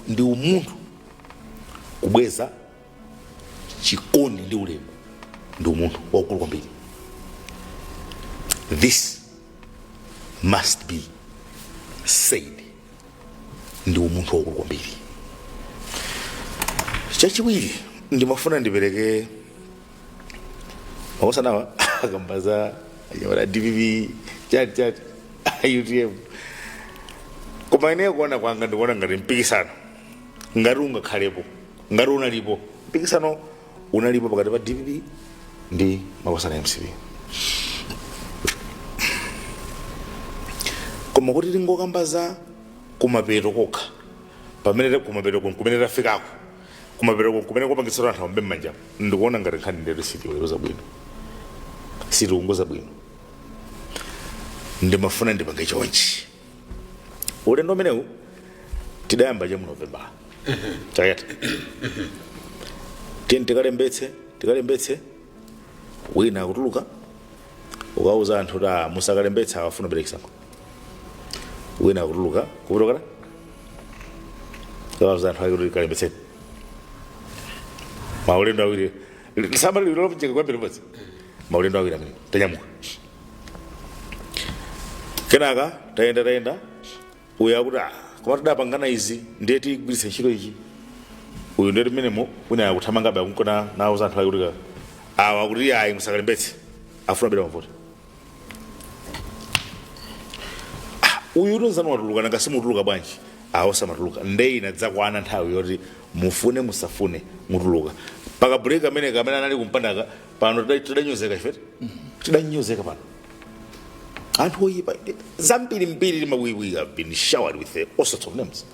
Ndi umunthu kubweza chikondi ndi ulemu, ndi umunthu waukulu kwambiri. This must be said, ndi umunthu waukulu kwambiri. Chachiwiri, ndimafuna ndipereke makosanawa akambaza anyamata DPP, chati chati, UTM, koma ineyo kuona kwanga ndikuona ngati mpikisano ngati ungakhalepo, ngati unalipo mpikisano, unalipo pakati pa DPP ndi makosana MCP. Koma kuti tingokamba za kumapeto kokha, pamene kumapeto kumene tafikako, kumapeto kumene kupangitsa anthu aombe m'manja, ndikuona ngati nkhani ndetu sitiweruza bwino, sitiunguza bwino. Ndimafuna ndipange chonchi: ulendo umenewu tidayamba cha mu November chakati, tiyeni tikalembetse, tikalembetse. Wina akutuluka ukauza anthu kuti, "Ah, musakalembetsa, awafuna kubera chisankho." Wina akutuluka kupitokala ukauza anthu ake kuti kalembetseni. Maulendo awiri samba lilopjeka kwambiri limodzi, maulendo awiri amene tanyamuka. Kenaka tayenda tayenda, uyu akuti, "Ah, koma tidapangana izi, ndiye tigwiritse ntchito ichi." Uyu ndiye mmenemo wina akuthamangabe akunkona nauza anthu ake kuti awa akuti, "Ayi, musakalembetse, afuna kubera mavoti." Ah, uyu utonzani watuluka, nanga simutuluka bwanji? Awo samatuluka. Nde inadzakwana nthawi yoti mufune musafune mutuluka. Paka break amene kamene anali kumpandaka pano, tidanyozeka ife, tidanyozeka pano anthu oyipa zambiri mbiri. We have been showered with all sorts of names,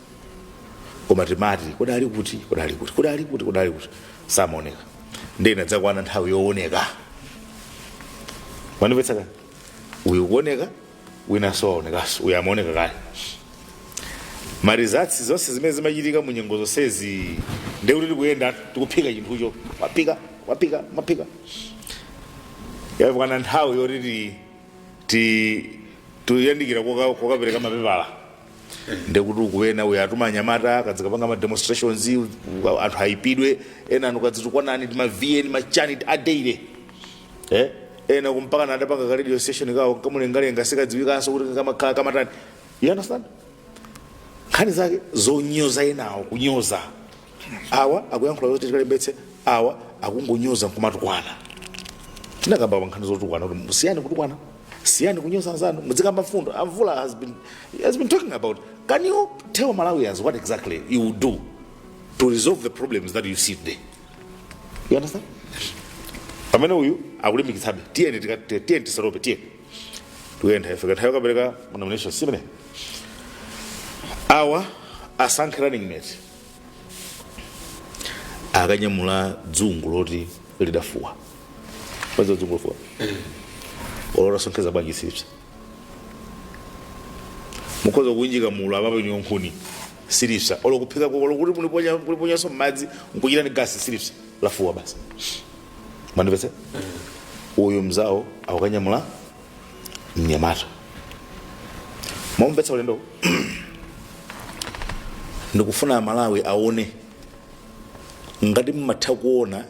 koma timati, "Kodi ali kuti? Kodi ali kuti? Kodi ali kuti? Kodi ali kuti?" Samaoneka. Ndi inadzakwana nthawi yooneka. Mwandimvetsa kani? Uyu kuoneka, wina soaonekanso, uyu amaoneka kale. Ma results zonse zimene zimachitika mu nyengo zonsezi, ndekuti tikuyenda tikuphika chinthucho, wapika wapika maphika, yakwana nthawi yoti tiyandikira kokapereka mapepala. Ndekuti ukuyena uyu atuma anyamata kadzikapanga ma demonstrations, anthu ayipidwe, ena anu kadzitukwanani ma VN machani a daily, ena kumpaka na adapanga ka radio station kawo kamulengalenga, sikadziwikanso kuti kamakhala kamatani. You understand? Nkhani zake zonyoza, enawo kunyoza, awa akuyankhula zoti tikalembetse, awa akungonyoza nkumatukwana. Tinakamba pa nkhani zotukwana kuti musiyani kutukwana, siyani kunyoza anzanu, muzikamba mfundo. Amvula has been talking about, can you tell Malawians what exactly you will do to resolve the problems that you see today? You understand? Pamene uyu akulimbikitsabe, tiyeni tiyeni tisalope, tiyeni tikuyenda, ifika nthawi yokapereka nomination simene awa asankhe running mate, akanyamula dzungu loti lidafuwa. Paza dzungu lofuwa olotasonkheza bwanji, silipsa. Mukhoza kuunjika mulu apapo iniyo nkhuni, silipsa. Olo kuphika, olo kuti muliponyanso m'madzi nkuchita ndi gasi, silipsa, lafuwa basi. Mwandipetse? Uyu mzawo akukanyamula mnyamata. Mwamvetsa ulendo? Ndikufuna Amalawi aone ngati mmatha kuona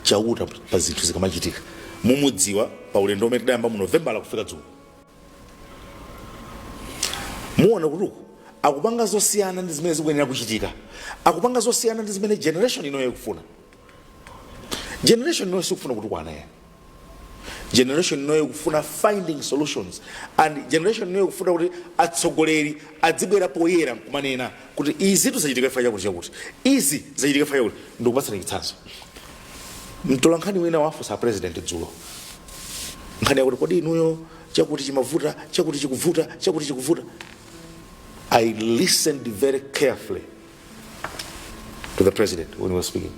Chauta pa zinthu zikamachitika. Mumudziwa pa ulendo umene tidayamba mu Novembala kufika dzulo, muona kuti uku akupanga zosiyana ndi zimene zikuyenera kuchitika, akupanga zosiyana ndi zimene generation inoyo ikufuna. Generation inoyo sikufuna kutukwana yani. Generation inoyo ikufuna finding solutions, and generation inoyo ikufuna kuti atsogoleri adzibwera poyera nkumanena kuti izi tuzachitika ifa chakuti chakuti, izi zachitika ifa chakuti. Ndikupatsani chitsanzo. Mtolankhani wina wafunsa president dzulo nkhani yakuti, "Kodi inuyo chakuti chimavuta, chakuti chikuvuta, chakuti chikuvuta?" I listened very carefully to the president when he was speaking.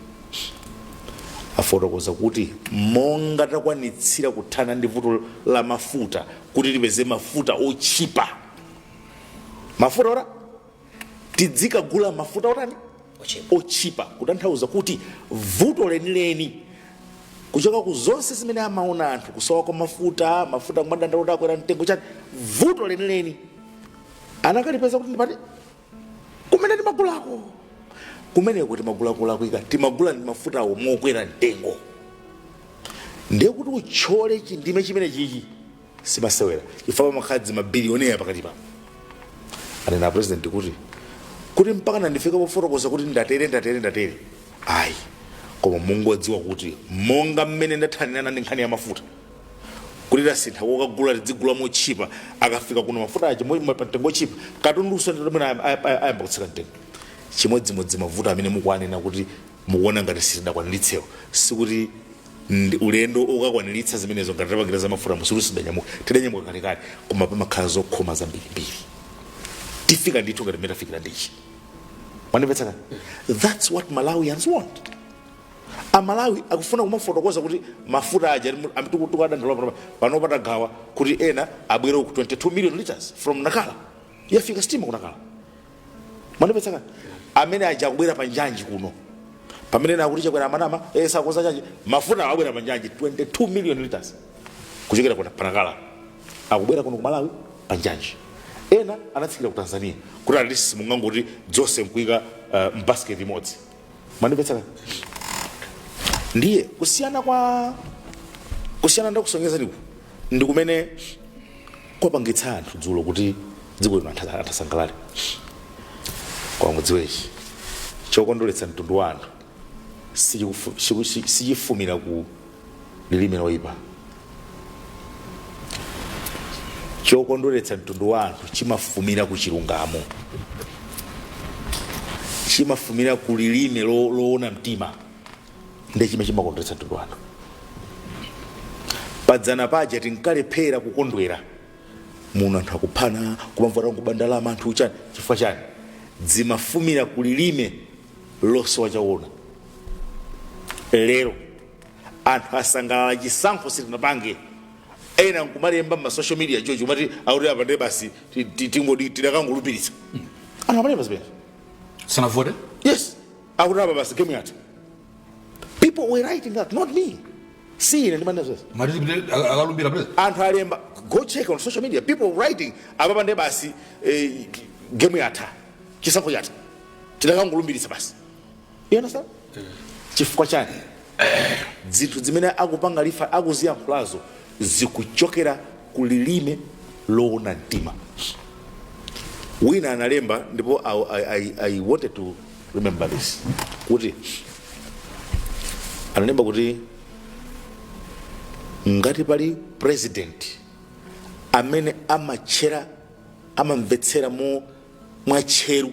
Afotokoza kuti monga takwanitsira kuthana ndi vuto la mafuta, kuti tipeze mafuta otchipa, mafuta ora tidzikagula mafuta otani? Ochipa. Otchipa. Kutanthauza kuti vuto lenileni kuchoka ku zonse zimene amaona anthu, kusowa kwa mafuta, mafuta kumadandaula akwera mtengo chani, vuto lenileni anakalipeza kuti ndipati? Timagulako kumeneko, timagula kulakwika, timagula ndi mafutawo mokwera mtengo. Ndiye kuti utchole chindime chimene chichi simasewera, chifukwa pamakhala mabilioneya pakati pa anena president kuti mpaka nandifika pofotokoza kuti ndatere, ndatere, ndatere, ayi. Koma mungodziwa kuti monga mmene ndathanirana ndi nkhani ya mafuta, kuti tasintha kokagula, tidzigula motchipa, akafika kuno mafuta aja pa mtengo otchipa, katundunso ndimene ayamba kutsika mtengo. Chimodzimodzi mavuto amene mukuanena kuti mukuona ngati sitidakwaniritsewo, sikuti ulendo okakwaniritsa zimenezo ngati tapangira za mafuta musikuti sidanyamuka, tidanyamuka kalekale, koma pamakhala zokhoma zambirimbiri. Tifika ndithu ngati mmene tafikira ndichi. Mwandimvetsa? That's what Malawians want. Amalawi akufuna kumafotokoza kuti mafuta aja tikudandaula pano patagawa kuti ena abwere ku 22 million liters from Nakala, yafika sitima ku Nakala. Mwandimvetsa? Amene aja akubwera pa njanji kuno, pamene nakuti Chakwera amanama, sakoza njanji, mafuta abwera pa njanji, 22 million liters kuchokera kuna panakala akubwera kuno ku Malawi pa njanji. Ena anatsikira ku Tanzania kuti at least simungangoti dzonse nkuika mbasket imodzi. Mwandimvetsa? Ndiye kusiyana kwa kusiyana ndakusonyeza ndiku ndi kumene kwapangitsa anthu dzulo kuti dziko lino anthu atasangalale. Koma mudziwechi, chokondweretsa mtundu wa anthu sichifumira ku lilime loyipa. Chokondweretsa mtundu wa anthu chimafumira ku chilungamo, chimafumira ku lilime loona mtima, ndiye chimene chimakondweretsa mtundu wa anthu. Padzana paja tinkalephera kukondwera muno, anthu akuphana, kumamvera kuba ndalama, anthu chani. Chifukwa chani? Zimafumira ku lilime losowa chaona. Lero anthu asangalala, chisankho sitinapange, ena nkumalemba ma social media chocho umati akuti apa ndiye basi tingoti tidakangolumbiritsa. Anthu amalemba zimene Sanavote. Yes, akuti apa basi game yatha. People were writing that, not me. Si ine ndimanena zese. Mati tipite akalumbira president. Anthu alemba, go check on social media, people writing apapa ndiye basi, game yatha, chisankho chatha, tidakangolumbiritsa basi. You understand? Chifukwa chani? Zinthu zimene akupanga lifa akuziyankhulazo zikuchokera ku lilime loona mtima. Wina analemba, ndipo I wanted to remember this, kuti analemba kuti ngati pali president amene amatchera, amamvetsera mo mwatcheru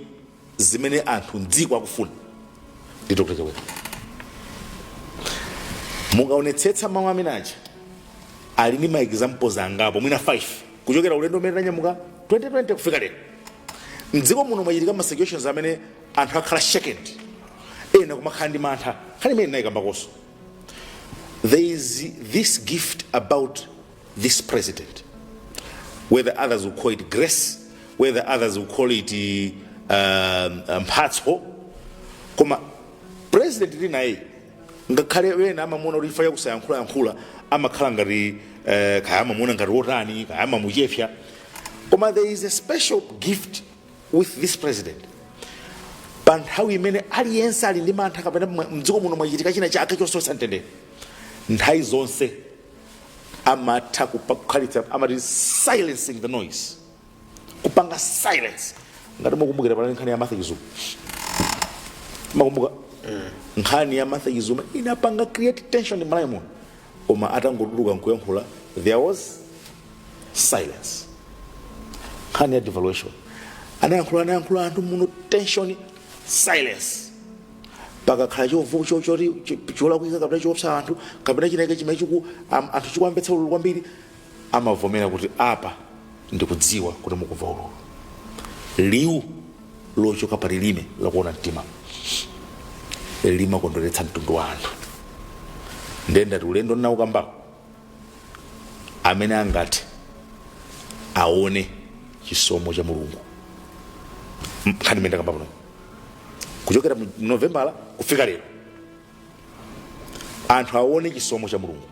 zimene anthu mdziko akufuna, ndi Dr Chakwera. Mukaonetsetsa mawu amene aja ali ndi ma examples angapo, mwina 5, kuchokera ulendo umene tanyamuka 2020 kufika lero. Mdziko muno mwachitika ma situations amene anthu akhala shaken, ena kumakhala ndi mantha. Nkhani imene inayikambakonso, there is this gift about this president, whether others will call it grace, whether others will call it mphatso, koma president tili naye, ngakhale wena amamuona kuti ifa yakusayankhulayankhula amakhala ngati kaya amamuona ngati wotani, kaya amamuchepsa, koma there is a special gift with this president. Pa nthawi imene aliyense ali ndi mantha kapena mdziko muno mwachitika china chake chosowetsa mtendere, nthawi zonse amatha kukhalitsa, amati silencing the noise, kupanga silence. Ngati mukumbukira, panali nkhani ya Martha Chizuma. Makumbuka nkhani ya Martha Chizuma inapanga create tension m'Malawi muno, koma atangotuluka nkuyankhula, there was silence. Nkhani ya devaluation, anayankhula, anayankhula, anthu muno tension, silence. Pakakhala choti cholakwika kapena chiopsa anthu kapena chinake chimene chiku anthu chikuamvetsa ululu kwambiri, amavomera kuti apa ndikudziwa kuti mukumva ululu. Liwu lochoka pa lilime lakuona mtima limakondweretsa mtundu wa anthu. Ndiye ndati ulendo ndinawukambawo, amene angathe aone chisomo cha Mulungu, nkhani imene ndakamba pano kuchokera mu Novembala kufika lero, anthu aone chisomo cha Mulungu.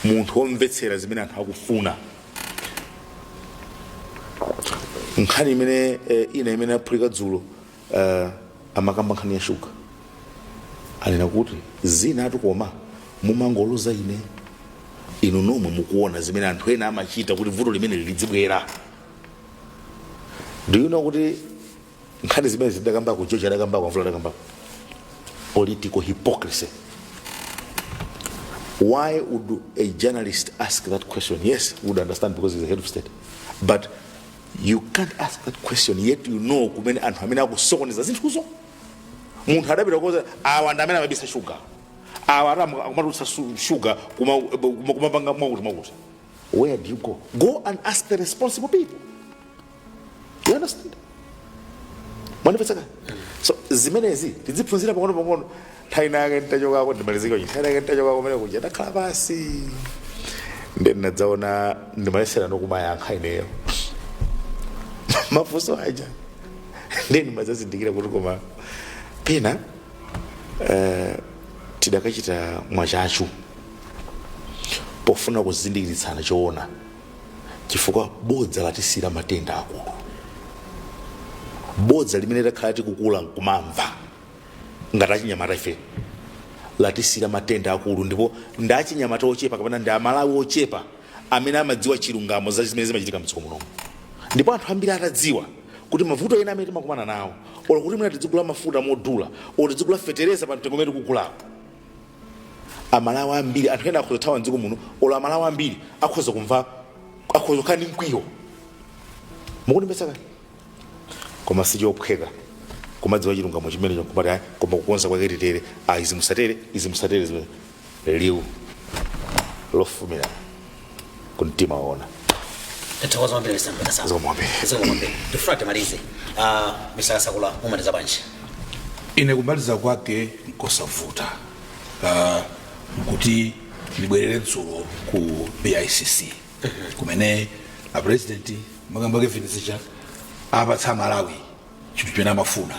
Munthu womvetsera zimene anthu akufuna. Nkhani imene ina imene aphulika dzulo, amakamba nkhani ya shuga, anena kuti zina atu koma mumangoloza ine, inu nomwe mukuona zimene anthu ena amachita kuti vuto limene lidzibwera. Do you know kuti nkhani zimene zidakambako, George adakambako, Mvula adakambako, political hypocrisy? Why would a journalist ask that question? Yes, we would understand because he's the head of state, but you can't ask that question yet you know kumene anthu amene akusokoneza zinthuzo. Munthu adapita koza awa ndi amene amabisa shuga, awa akumatulutsa shuga kumapanga mwakuti mwakuti. Where do you go? Go and ask the responsible people. You understand? Mwandipetsaka? So zimenezi tidziphunzira pang'ono pang'ono. Nthawi nake nditachokako, ndimalizike, nthawi nake nditachokako kumene kuja, ndakhala pasi ndi ndinadzaona ndimayesera nokumayankha ineyo mafunso aja, ndi ndimadzazindikira kuti koma pena tidakachita mwachachu pofuna kuzindikiritsana choona, chifukwa bodza latisira matenda akulu, bodza limene takhala tikukula nkumamva ngati achinyamata ife latisira matenda akulu. Ndipo ndi achinyamata ochepa kapena ndi Amalawi ochepa amene amadziwa chilungamo za zimene zimachitika mdziko munomu. Ndipo anthu ambiri atadziwa kuti mavuto ena amene timakumana nawo, olo kuti mwina tidzigula mafuta modula, olo tidzigula fetereza pa mtengo umene tikugulawo, Amalawi ambiri, anthu ena akhoza kuthawa mdziko muno, olo Amalawi ambiri akhoza kumva, akhoza kukhala ndi mkwiyo. Mukundimvetsa kani? Koma sichophweka kumadziwa chilungamo chimene kumati ayi, koma kukonza kwake titere, ah, izi musatere, izi musatere, zimene liwu lofumira kumtima waona. Tathokoza kwambiri, Mr. Mpakasakula. Zikomo kwambiri. Zikomo kwambiri. Tifuna timalize. Mr. Kasakula, mumaliza bwanji? Ine kumaliza kwake nkosavuta, nkuti ndibwerere dzulo ku BICC kumene a President makambo Kevin Zicha apatsa Amalawi chinthu chimene amafuna.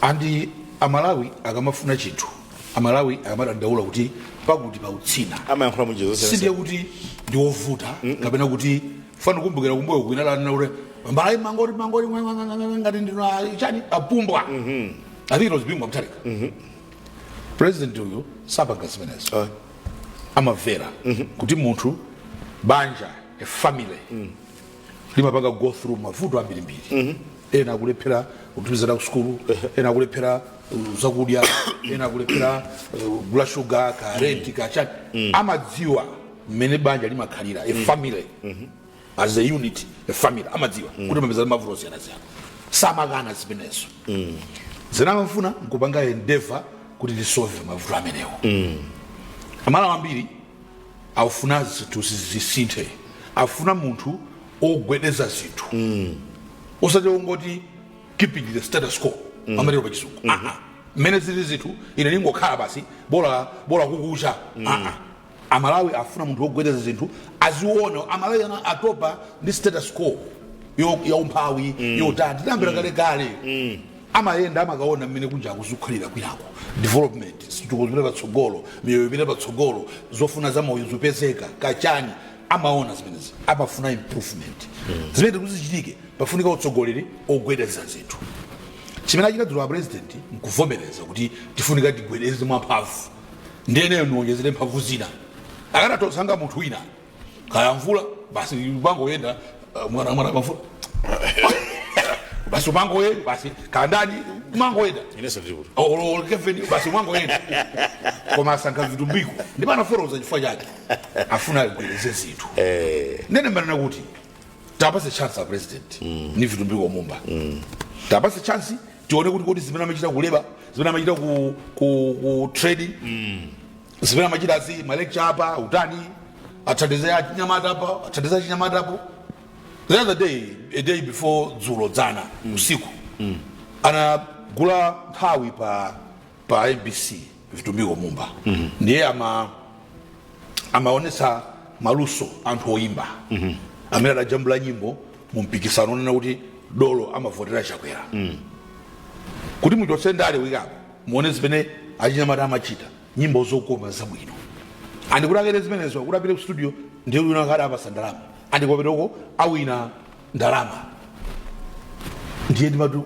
Andi Amalawi akamafuna chinthu, Amalawi akamadandaula kuti pakuti pautsina, amayankhula munjira sindiye kuti ndiwovuta kapena kuti fana kumbukira kumbuyo kwina lanena kuti mbalayi mangori mangori ngati ndino chani apumbwa. I think it was Bingu Mutharika. President uyu sapanga zimenezo. Amamvera kuti munthu, banja, a family limapanga go through mavuto ambirimbiri. Ena akulephera kutumizana ku sukulu, ena akulephera zakudya, ena akulephera kugula shuga, ka rent, ka chani. Amadziwa mmene banja limakhalira, a family as a unit, a family amadziwa kuti mapeza mavuto osiyanasiyana. Samakana zimenezo. Zina amafuna nkupanga endeavor kuti tisolve mavuto amenewo. Amalawi ambiri afuna zinthu zisinthe, afuna munthu ogwedeza zinthu, usati ungoti keeping the status quo, amatero pa Chizungu. Ah, ah. Mmene zili zinthu, ine ningokhala basi, bola bola kukucha. Ah, ah. Amalawi afuna munthu wogwedeza zinthu, aziona. Amalawi ana atopa ndi status quo ya umphawi yotani tinayambira kale kale. Amayenda, amakaona mmene kunja akuzikhalira kwinako, development, zitukuko zipita patsogolo, miyoyo ipita patsogolo, zofuna za moyo zipezeka kachani. Amaona zimenezi, amafuna improvement. Zimene kuti zichitike pafunika utsogoleri ogwedeza zinthu. Chimene achita dzulo a President nkuvomereza kuti tifunika tigwedeze mwamphamvu, ndiyeneyo niwonjezere mphamvu zina. Akanatosanga munthu wina kaya Mvula basi, upangoyenda, mwana mwana mvula basi, umangoyenda basi, kandani umangoyenda. Inenso ndili kuti Olo Kevin basi, umangoyenda. Koma asankha Vitumbiko ndipo anafotokoza chifukwa chake afuna agwedeze zinthu. Nene mbanena kuti tapase chance a President ni Vitumbiko Mumba, tapase chance tione kuti kodi zimene amachita ku labour, zimene amachita ku trade, zimene amachita zi ma lecture apa utani, athandize achinyamata apa, athandize achinyamata apo. The other day, a day before dzulo, dzana usiku, anagula nthawi pa MBC Vitumbiko Mumba. Ndiye amaonetsa maluso anthu oyimba amene adajambula nyimbo mu mpikisano onena kuti dolo amavotera Chakwera, kuti muchotse ndale wikapo, muone zimene achinyamata amachita, nyimbo zokoma zabwino. Andikuti akete zimenezo kuti apite ku studio, ndiye wina akada apasa ndalama, andikopetoko awina ndalama. Ndiye ndimati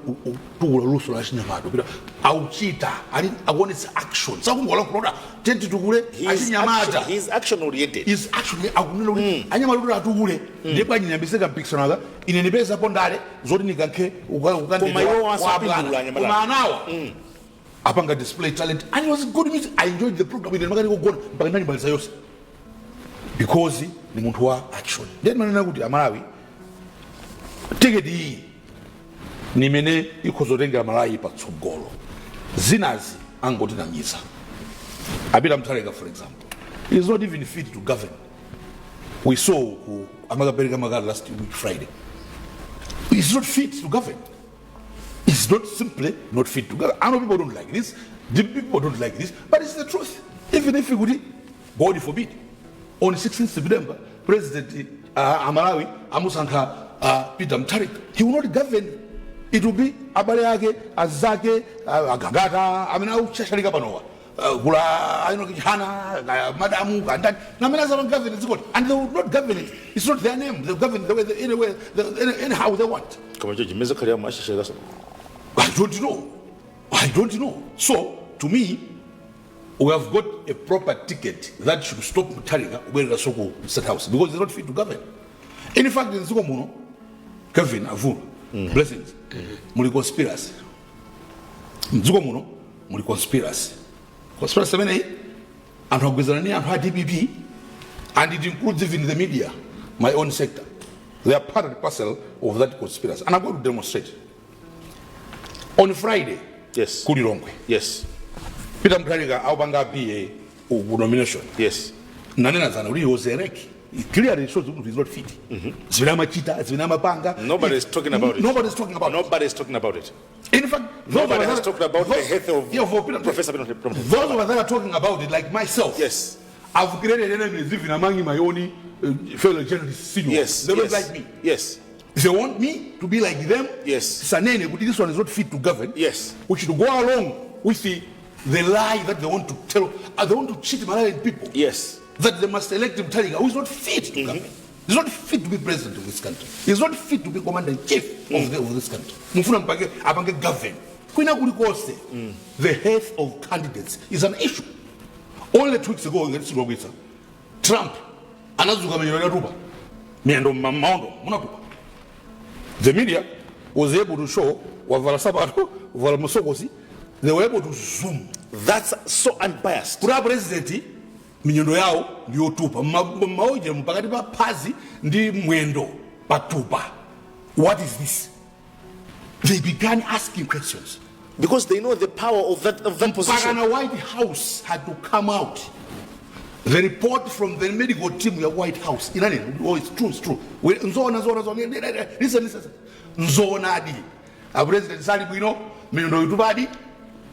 tukula luso la chinyamata pita auchita ali akuonetsa action, sakungolankhula kuti titukule achinyamata. He is action oriented. Is actually akunena kuti anyamata kuti atukule, ndiye bwanji nyambiseka mpikisano aka, ine ndipezapo ndale zoti ndikankhe. Koma iwo asapindula anyamata. Koma anawa apanga display talent and it was good music. I enjoyed the program. Ine ndimakati kugona mpaka ndinayimaliza yonse because ni munthu wa action. Ndiye ndimanena kuti Amalawi, tiketi iyi ni imene ikhozotengera Malawi patsogolo. Zinazi angotinamiza. A Peter Mutharika, for example, is not even fit to govern. We saw ku amakapereka makadi last week Friday. He's not fit to govern. He's not, simply not fit to govern. I know people don't like this, the people don't like this, but it's the truth. Even if you could, God forbid, on 16th September, President Amalawi amusankha Peter Mutharika, he will not govern. It will be abale ake, azake, agagata amene auchashalika panowa, kula aino Hana, madamu kandani namene azama govern dzikoli, and they will not govern it. It's not their name. They govern the way they, anyway, anyhow they want. Koma George, mmene zakhalira ashashekaso. I don't know. I don't know. So, to me, we have got a proper ticket that should stop Mutharika kubwerera ku State House because he's not fit to govern. In fact, in dziko muno, Kevin Avulu, blessings, muli conspiracy. Mdziko muno muli conspiracy. Conspiracy imeneyi anthu agwizana ni anthu a DPP, and it includes even the media, my own sector. They are part and parcel of that conspiracy. And I'm going to demonstrate. On Friday, ku Lilongwe, Peter Mutharika aupanga PA ku nomination. Nanena zana kuti he was a wreck. It clearly shows kuti he's not fit. Zimene amachita, zimene amapanga. Nobody is talking about it. Nobody is talking about it. Nobody is talking about it. In fact, those Nobody of us has that- talked about the health of yeah, for Peter, Professor Peter Mutharika. Those of us that are talking about it, like myself, I've created enemies even among my own fellow journalists, senior. They don't like me. They want me to be like them. Sanene, but this one is not fit to govern. We should go along with the lie that they want to tell. They want to cheat Malawian people. That they must elect Mutharika, who is not fit to govern. He's not fit to be president of this country. He's not fit to be commander in chief of this country. Mufuna mpange apange govern. Kwina kulikonse, the health of candidates is an issue. Only 2 weeks ago, ngati Trump anazuka miyendo yatupa. Miyendo maondo munatupa. The media was able to show wavala sapato, wavala masokosi. They were able to zoom. That's so unbiased. Kuti president minyendo yawo ndiyotupa, maoje pakati pa phazi ndi mwendo patupa. What is this? They began asking questions. Because they know the power of that position. Pakana White House had to come out. The report from the medical team ya White House inanena, "Oh, it's true, it's true. Nzoona, nzoona, nzoona. Listen, listen. Nzoonadi, a president sali bwino, minyendo yotupadi.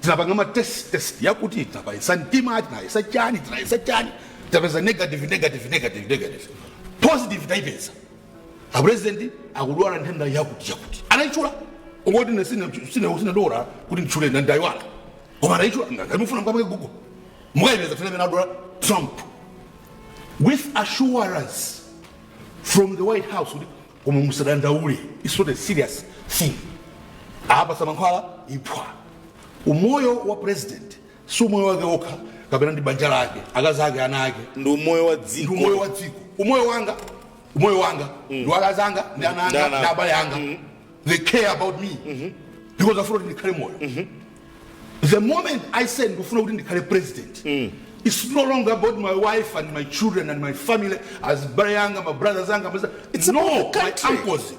Tinapanga ma test yakuti tinapayisa mtima, tinayesa chani, tinayesa chani, tapeza negative, negative, negative, negative, positive taipeza. A president akudwala nthenda yakuti yakuti." Anayitchula ungoti ine sine dora kuti nditchule, ndayiwala, koma anayitchula. Ngati mufuna mukapange Google mukayipeza tena imene adwala Trump, with assurance from the White House kuti koma musadandaule, it's not a serious thing, apa samankhwala iphwa. Umoyo wa president si umoyo wake okha kapena ndi banja lake, akazi ake, ana ake. Ndi umoyo wa Ndi dziko. umoyo wa dziko. Umoyo wanga, umoyo wanga ndi wakazi anga, ndi ana Ndi anga, ana. ndi abale anga. They care about me because afuna kuti ndikhale moyo. The moment I say ndikufuna kuti ndikhale president, it's no longer about my wife and my children and my family, as brother anga, my brothers anga, my It's no, about the my country. uncles.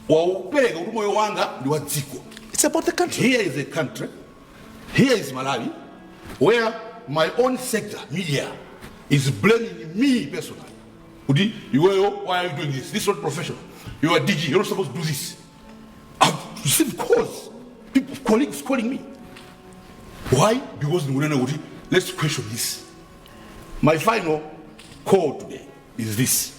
Waupereka kuti moyo wanga ndi wa dziko. It's about the country. Here is a country, here is Malawi, where my own sector, media, is blaming me personally kuti iweyo, why are you doing this? This is not professional. You are DG, you're not supposed to do this. I've received calls, people, colleagues calling me. Why? Because ndikunena kuti let's question this. My final call today is this: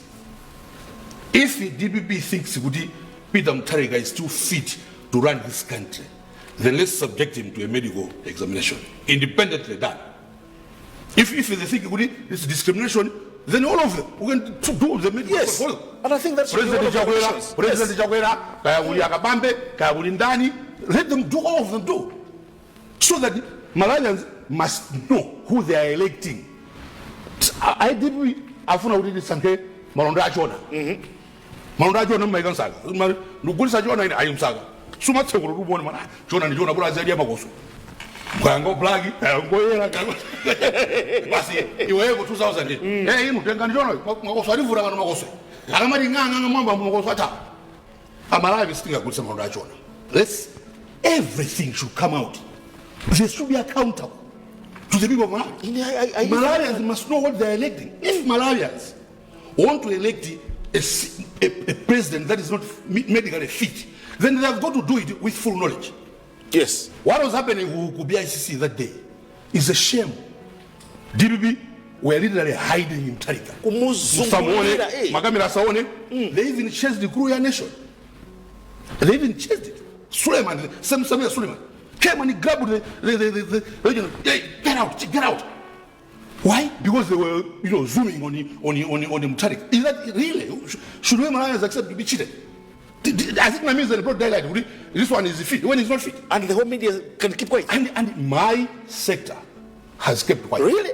if DPP thinks kuti Peter Mutharika is too fit to run this country, then let's subject him to a medical examination, independently done. If they think kuti this is discrimination, Then all of them, we can do the meeting. Yes. And I think that's President Chakwera, President Chakwera, kaya kuli Akabambe, kaya kuli ndani, let them do, all of them do. So that Malawians must know who they are electing. IDP afuna kuti tisankhe malonda achona. Malonda achona mmaika msaka. Ndikugulisa chona ine ayi msaka. Sumatsekula kuti uone mana chona ndi chona bula azali makoso. Kaya black, kaya ngoyera, kaya basi iweko 2000. Inu tenga ndi chona makoso alivura pano makoso. Akamati ng'ang'a mwamba makoso ata. Amalawi sitingagulisa malonda achona. Let's everything should come out. They should be accountable to the people of Malawi. Malawians must know what they are electing. If Malawians want to elect a president that is not medically fit, then they have got to do it with full knowledge. What was happening with BICC that day is a shame. DPP were literally hiding Mutharika. Kumuzungulira, eh. Makamera asaone. They even chased the crew ya Nation. They even chased it. Suleiman, Samir Suleiman, came and he grabbed the hey, get out, get out. Why? Because they were zooming on the Mutharika. Is that really? Should we Malawians accept to be cheated? I think that means that broad daylight. This one is fit when he's not fit. And the whole media can keep quiet. And my sector has kept quiet. Really?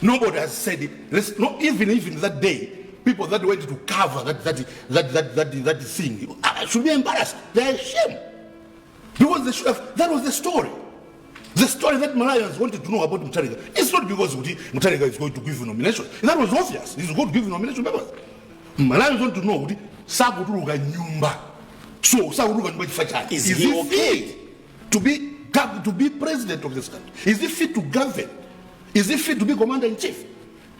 Nobody has said it. Let's, not even that day, people that went to cover that thing should be embarrassed. They are ashamed. Because they should have, that was the story. The story that Malawians wanted to know about Mutharika. It's not because Mutharika is going to give nomination. That was obvious. He's going to give nomination papers. Malawians want to know kuti sakutuluka nyumba. So sakutuluka nyumba chifukwa chani? Is Is he he okay? fit to be president of this country? Is he fit to govern? Is he fit to be commander in chief?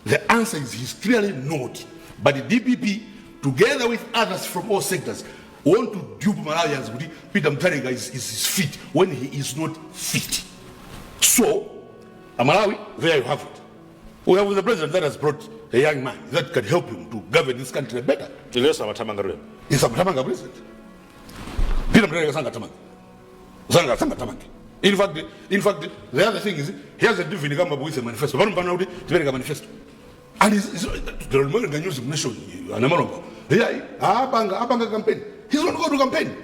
The answer is he's clearly not. But the DPP, together with others from all sectors, want to dupe Malawians kuti Peter Mutharika is fit when he is not fit. So, Malawi, there you have it. We have the president that has brought a young man that can help him to govern this country better. Ileso amathamanga lwe. He's a Muthamanga president. Peter Mutharika sangathamange. Sangathamange. In fact, the other thing is he hasn't even come up with a manifesto. Pano pano kuti tipereka manifesto. And he's the news nation anamalomba. Yeah, apanga campaign. He's not going to campaign.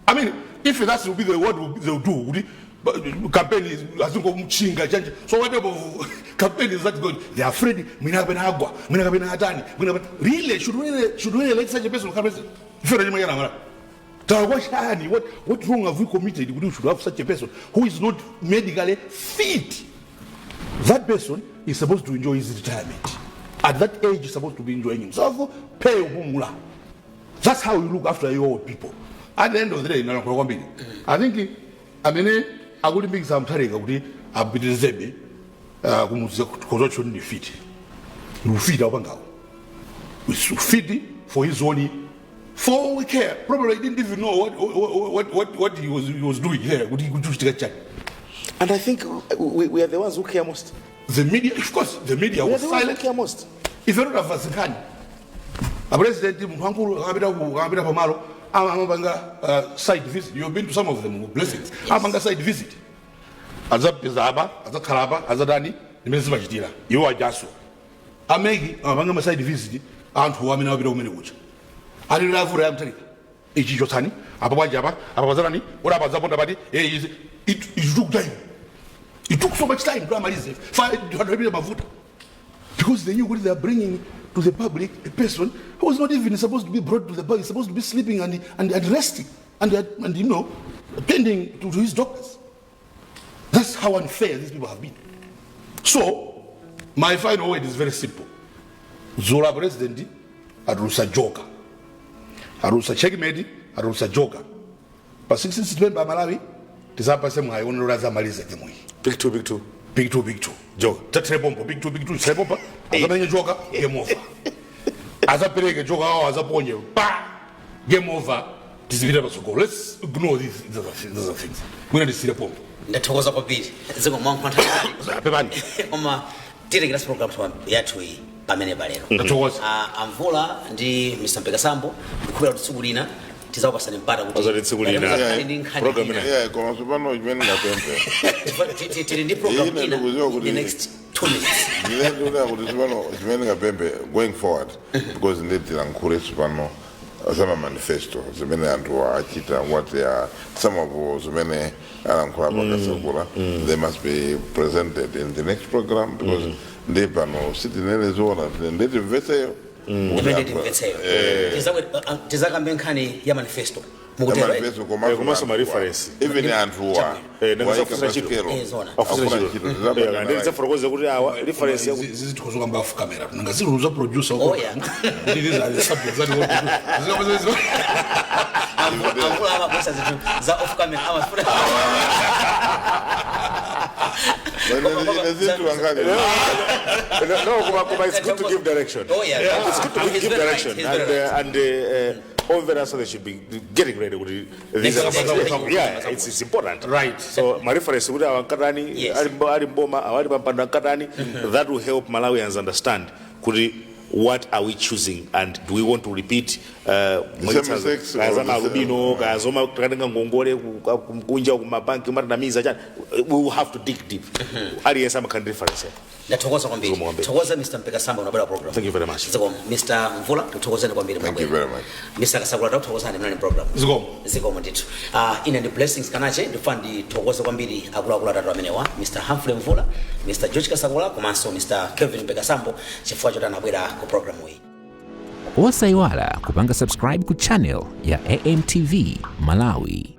I mean, if that will be the word they will do, kuti campaign is azingomuchinga chanje. So what type of campaign is that going? They are afraid mwina kapena agwa, mwina kapena atani, mwina kapena really should we elect such a person to come president? Ife chimwe mara. Tawashani, what wrong have we committed? We should have such a person who is not medically fit. That person is supposed to enjoy his retirement. At that age, he's supposed to be enjoying himself. Pay upumula. That's how you look after your old people. At the end of the day, ndalankhula kwambiri. I think amene akulimbikitsa Mutharika kuti apitirizebe kumudziza kuzocho ndi fit. Ndi ufiti aupangawo. Fit for his own. For all we care, probably he didn't even know what he was doing there. Kuti kuchitika chani. And I think we are the ones who care most. The media, of course, the media We are was the ones who silent. care most. Ife todamva zinkhani. A president munthu wankulu akapita pamalo amapanga site visit. You've been to some of them, Blessings. Amapanga site visit. Adzapeza apa, adzakhala apa, adzatani, ndimene zimachitira. Iwo ajaso. A MEC amapanga ma site visit anthu amene amapita kumene kucha. Alero avura ya Mutharika. Ichi chotsani, apa bwanji apa, apa pazatani, ora apa adzaponda pati, it took time. It took so much time to amalize. Fa mavuta. Because they knew what they are bringing to the public, a person who was not even supposed to be brought to the public, supposed to be sleeping and resting and attending to his doctors. That's how unfair these people have been. So, my final word is very simple. Dzulo president atulusa joker. Atulusa checkmate, atulusa joker. Pa 16 September Malawi, tisapase mwayi onera zamalize game iyi. Big two, big two. Big two, big two. Joker. Tatere pompo, big two, big two, tere pompo. Azamenye joker, game over. Azapereke joker awo azaponye. Pa! Game over. Tizipita patsogolo. Let's ignore these other things. Mwina tisire pompo. Ndathokoza kwambiri, zikomo mwankhwantha. Pepani. Koma tirekera program yathu iyi pamene palero. Ndathokoza. Amvula ndi Mr Mpekasambo, ndikukhulupirira kuti tsiku lina tizakupasani mpata kuti Azati tsiku lina. Muzakhale ndi nkhani Program ina. ina. Yeah, koma tsopano chimene ndapempha Tili ndi program Ine ina ndikudziwa in the kuti next 2 minutes. Ndinendiona kuti tsopano zimene ngapembe going forward, because nditilankhule tsopano zama manifesto zimene anthu achita, what they are, some of zimene alankhula pakasakula, they must be presented in the next program, because ndi pano sitinene zoona, nditimvetseyo. Ndimene timvetseyo. Tizakambe nkhani ya manifesto, mukutero, eh? Manifesto komanso Komanso ma reference. Even anthuwa Nangazafunsira ntchito. Zona. Afusira ntchito. Ndidzafotokoza kuti awa reference yaku Zizithokoza kamba off camera, nanga zinthu za producer. Oh, yeah. Kuti these are the subjects that we want to do. Amvula amagwesa zinthu za off camera, amafuna. Zinthu angani. No, koma it's good to give direction. Oh, yeah. It's good to He's give very right. direction. He's And, very right. And omvera, so they should be getting ready kuti these Next are week. Yeah, it's important. Right. So ma reference kuti awa nkatani, ali mboma, awa ali pampando ankatani, that will help Malawians understand kuti what are we choosing and do we want to repeat Same mistakes kaya or za the same- maalubino, kaya zoma takatenga ngongole kunja kumabanki umatinamiza chani. We will have to dig deep. Aliyense amakhala ndi reference. Ndathokoza kwambiri. Zikomo kwambiri. Thokoza, Mr Mpekasamba, unabwera program. Thank you very much. Zikomo. Mr Mvula, tikuthokozeni kwambiri. Thank you Mwabwera. very much. Mr Kasakula, takuthokozani, mnali program. Zikomo. Zikomo ndithu. Ine ndi Blessings Kanache. Ndifuna ndithokoze kwambiri akuluakulu atatu amenewa, Mr Humphrey Mvula, Mr George Kasakula komanso Mr Kelvin Mpekasambo, chifukwa choti anabwera ku programu iyi. Osayiwala kupanga subscribe ku channel ya AMTV Malawi.